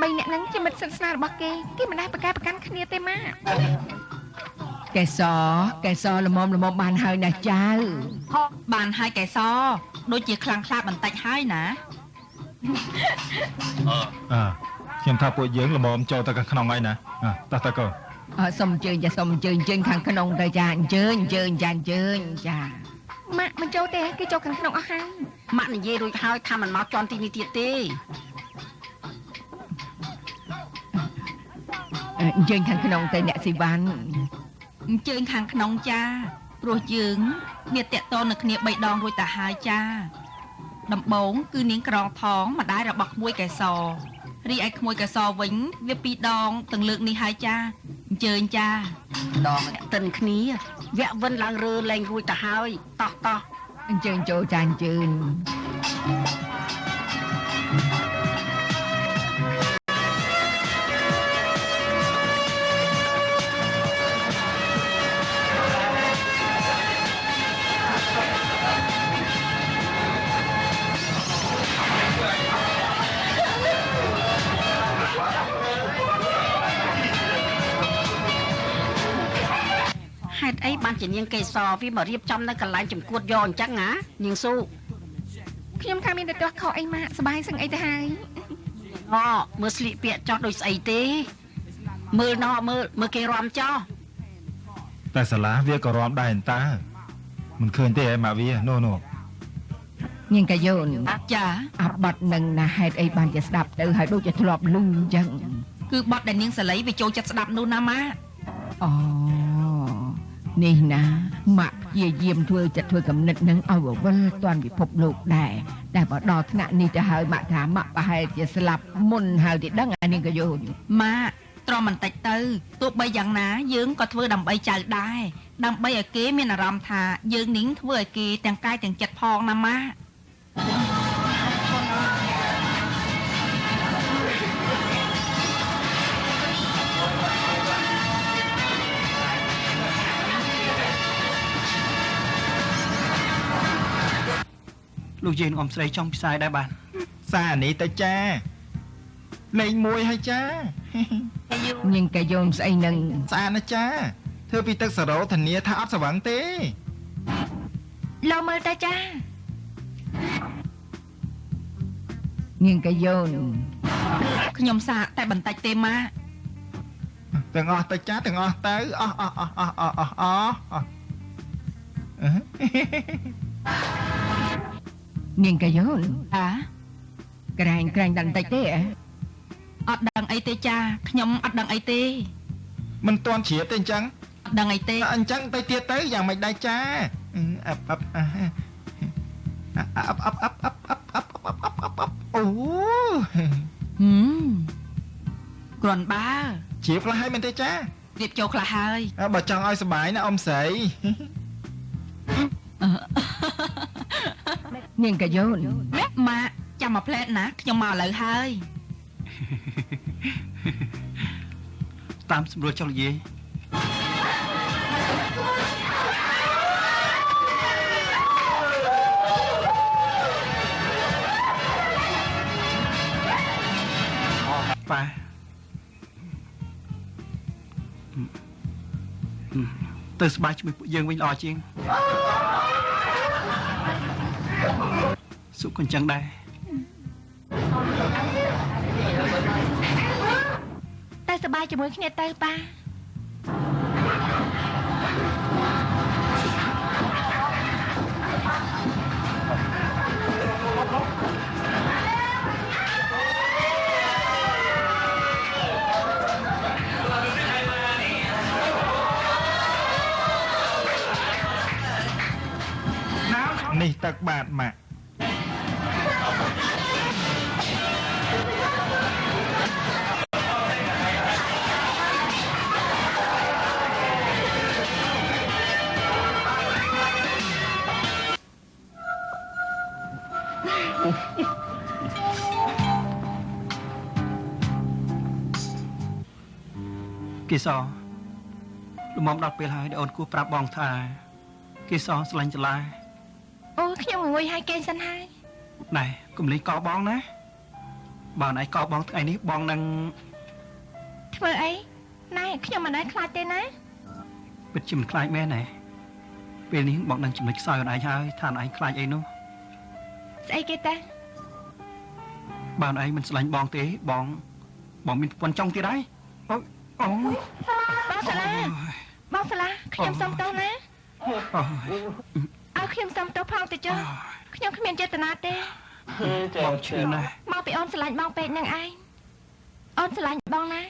បីអ្នកនឹងជាមិត្តសិទ្ធិស្នារបស់គេគេមិនដែលប្រកែប្រកាន់គ្នាទេម៉ាក់ កេសរកេសរល្មមល្មមបានហើយណាចៅ បានហើយកែសដូចជាខ្លាំងខ្លាបន្តិចហើយណា អើខ្ញុំថាពួកយើងល្មមចូលទៅខាងក្នុងហើយណាតោះតើកូន សុំអញ្ជើញចាសុំអញ្ជើញអញ្ជើញខាងក្នុងទៅចាអញ្ជើញអញ្ជើញចាអញ្ជើញចា ម៉ាក់មិនចូលទេគេចូលខាងក្នុងអស់ហើយ ម៉ាក់និយាយរួចហើយថាមិនមកជន់ទីនេះទៀតទេ អញ្ជើញខាងក្នុងទៅអ្នកស៊ីវ៉ាន់ អញ្ជើញខាងក្នុងចាព្រោះយើងមានតាក់ទងនឹងគ្នា3ដងរួចទៅហើយចាដំបងគឺនាងក្រងថងម្ដាយរបស់ក្មួយកែសររីឯក្មួយកែសរវិញវា2ដងទាំងលើកនេះហើយចាអញ្ជើញចា ដងតិនគ្នាវគ្គវិនឡើងរើលែងរួចទៅហើយតោះតោះ អញ្ជើញចូលចាអញ្ជើញ ហេតុអីបានជានាងកេសរវាមករៀបចំនៅកន្លែងចំគួតយកអញ្ចឹងណានាងស៊ូ ខ្ញុំថាមានតែទាស់ខកអីម៉ាក់សบายសឹងអីទៅហើយ អូមើលស្លៀកពាក់ចោះដូចស្អីទេមើលណោមើលមើលគេរំចោះ តែសាលាវាក៏រំដែរតើមិនឃើញទេឯម៉ាក់វានោះនោះ នាងកាយូន ចា អាបត្តិនឹងណាហេតុអីបានជាស្ដាប់ទៅហើយដូចជាធ្លាប់ឮអញ្ចឹង គឺបទដែលនាងសាលីវាចូលចិត្តស្ដាប់នោះណាម៉ាក់ អូនេះណាម៉ាក់ព្យាយាមធ្វើចិត្តធ្វើកំណិតនឹងឲ្យវវិលតាន់ពិភពលោកដែរតែបើដល់ថ្នាក់នេះទៅហើយម៉ាក់ថាម៉ាក់ប្រហែលជាស្លាប់មុនហើយទីដឹងអានាងកាយូន ម៉ាក់ទ្រាំបន្តិចទៅទោះបីយ៉ាងណាយើងក៏ធ្វើដើម្បីចៅដែរដើម្បីឲ្យគេមានអារម្មណ៍ថាយើងនឹងធ្វើឲ្យគេទាំងកាយទាំងចិត្តផងណាម៉ាក់ លោកយាយនឹងអ៊ំស្រីចង់ផ្សាយដែរបាទ សារនេះទៅចាលេងមួយហើយចា នាងកាយូនស្អីនឹង ស្អាតណាស់ចាធ្វើពីទឹកសារ៉ូធានាថាអត់ស្វឹងទេ លោមើលទៅចា នាងកាយូន ខ្ញុំសាកតែបន្តិចទេម៉ាក់ ទាំងអស់ទៅចាទាំងអស់ទៅអស់អស់អស់អស់អស់អស់អស់អស់ នាងកាយូន ចា ក្រែងក្រែងដល់បន្តិចទេអ៎ អត់ដឹងអីទេចាខ្ញុំអត់ដឹងអីទេ មិនទាន់ជ្រាបទេអញ្ចឹង អត់ដឹងអីទេ អញ្ចឹងទៅទៀតទៅយ៉ាងម៉េចដែរចាអឹបអឹបអឹបអឹបអឹបអឹបអឹបអឹបអឹបអឹបអឹបអឹបអូ ហឹមគ្រាន់បើ ជ្រាបខ្លះហើយមែនទេចា រៀបចូលខ្លះហើយ បើចង់ឲ្យសប្បាយណាអ៊ំស្រី នាងកាយូន ម៉ាក់ចាំមួយផ្លែតណាខ្ញុំមកឥឡូវហើយ តាមសម្រួលចុះលោកយាយប៉ាទៅស្បាយជាមួយពួកយើងវិញល្អជាងសុខក៏អញ្ចឹងដែរ តែសบายជាមួយគ្នាទៅប៉ា នេះទឹកបាតម៉ាក់ គីសរល្មមដល់ពេលហើយដែលអូនគួរប្រាប់បងថាគីសរស្រឡាញ់ចលា អូខ្ញុំងងុយហើយគេងសិនហើយ ណែកុំលេងកបងណាបើណៃកបងថ្ងៃនេះបងនឹង ធ្វើអីណែខ្ញុំមិនដែលខ្លាចទេណា ពិតជាមិនខ្លាចមែនទេពេលនេះបងនឹងចំណុចខ្សោយអូនឯងហើយថាអូនឯងខ្លាចអីនោះ ស្អីគេតា បានឯងមិនស្លាញ់បងទេបងបងមានប្រពន្ធចង់ទៀតហើយអូអូ បងសាឡាបងសាឡាខ្ញុំសុំទោសណាឲ្យខ្ញុំសុំទោសផងទៅចុះខ្ញុំគ្មានចេតនាទេ បងឈឺណាស់ មកពីអូនស្រឡាញ់បងពេកនឹងឯងអូនស្រឡាញ់បងណា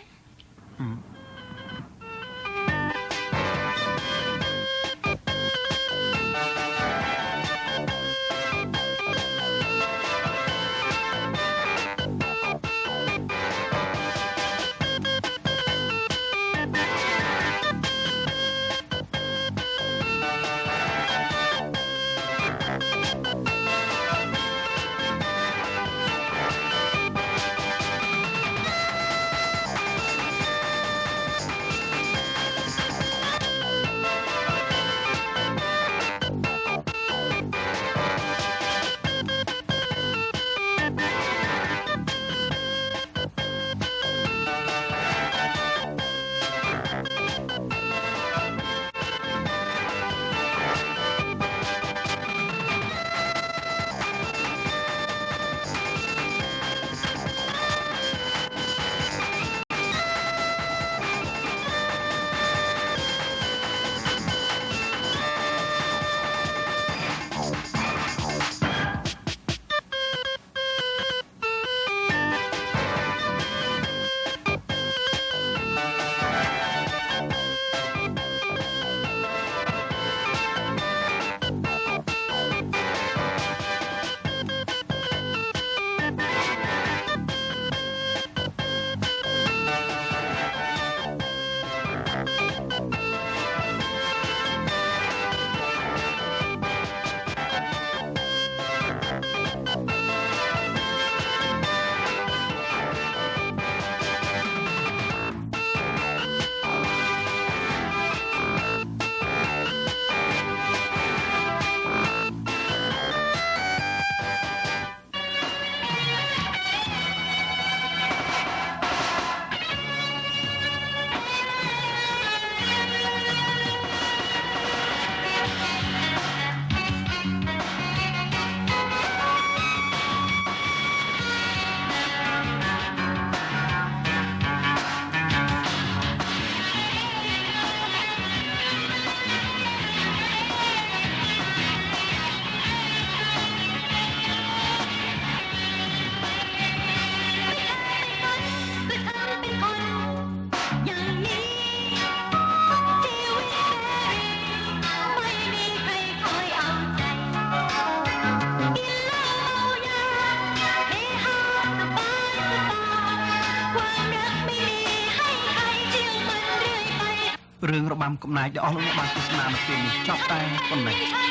រឿងរបាំកំណាយដែលអស់លោកអ្នកបានទស្សនានៅពេលនេះចប់តែប៉ុណ្ណេះ។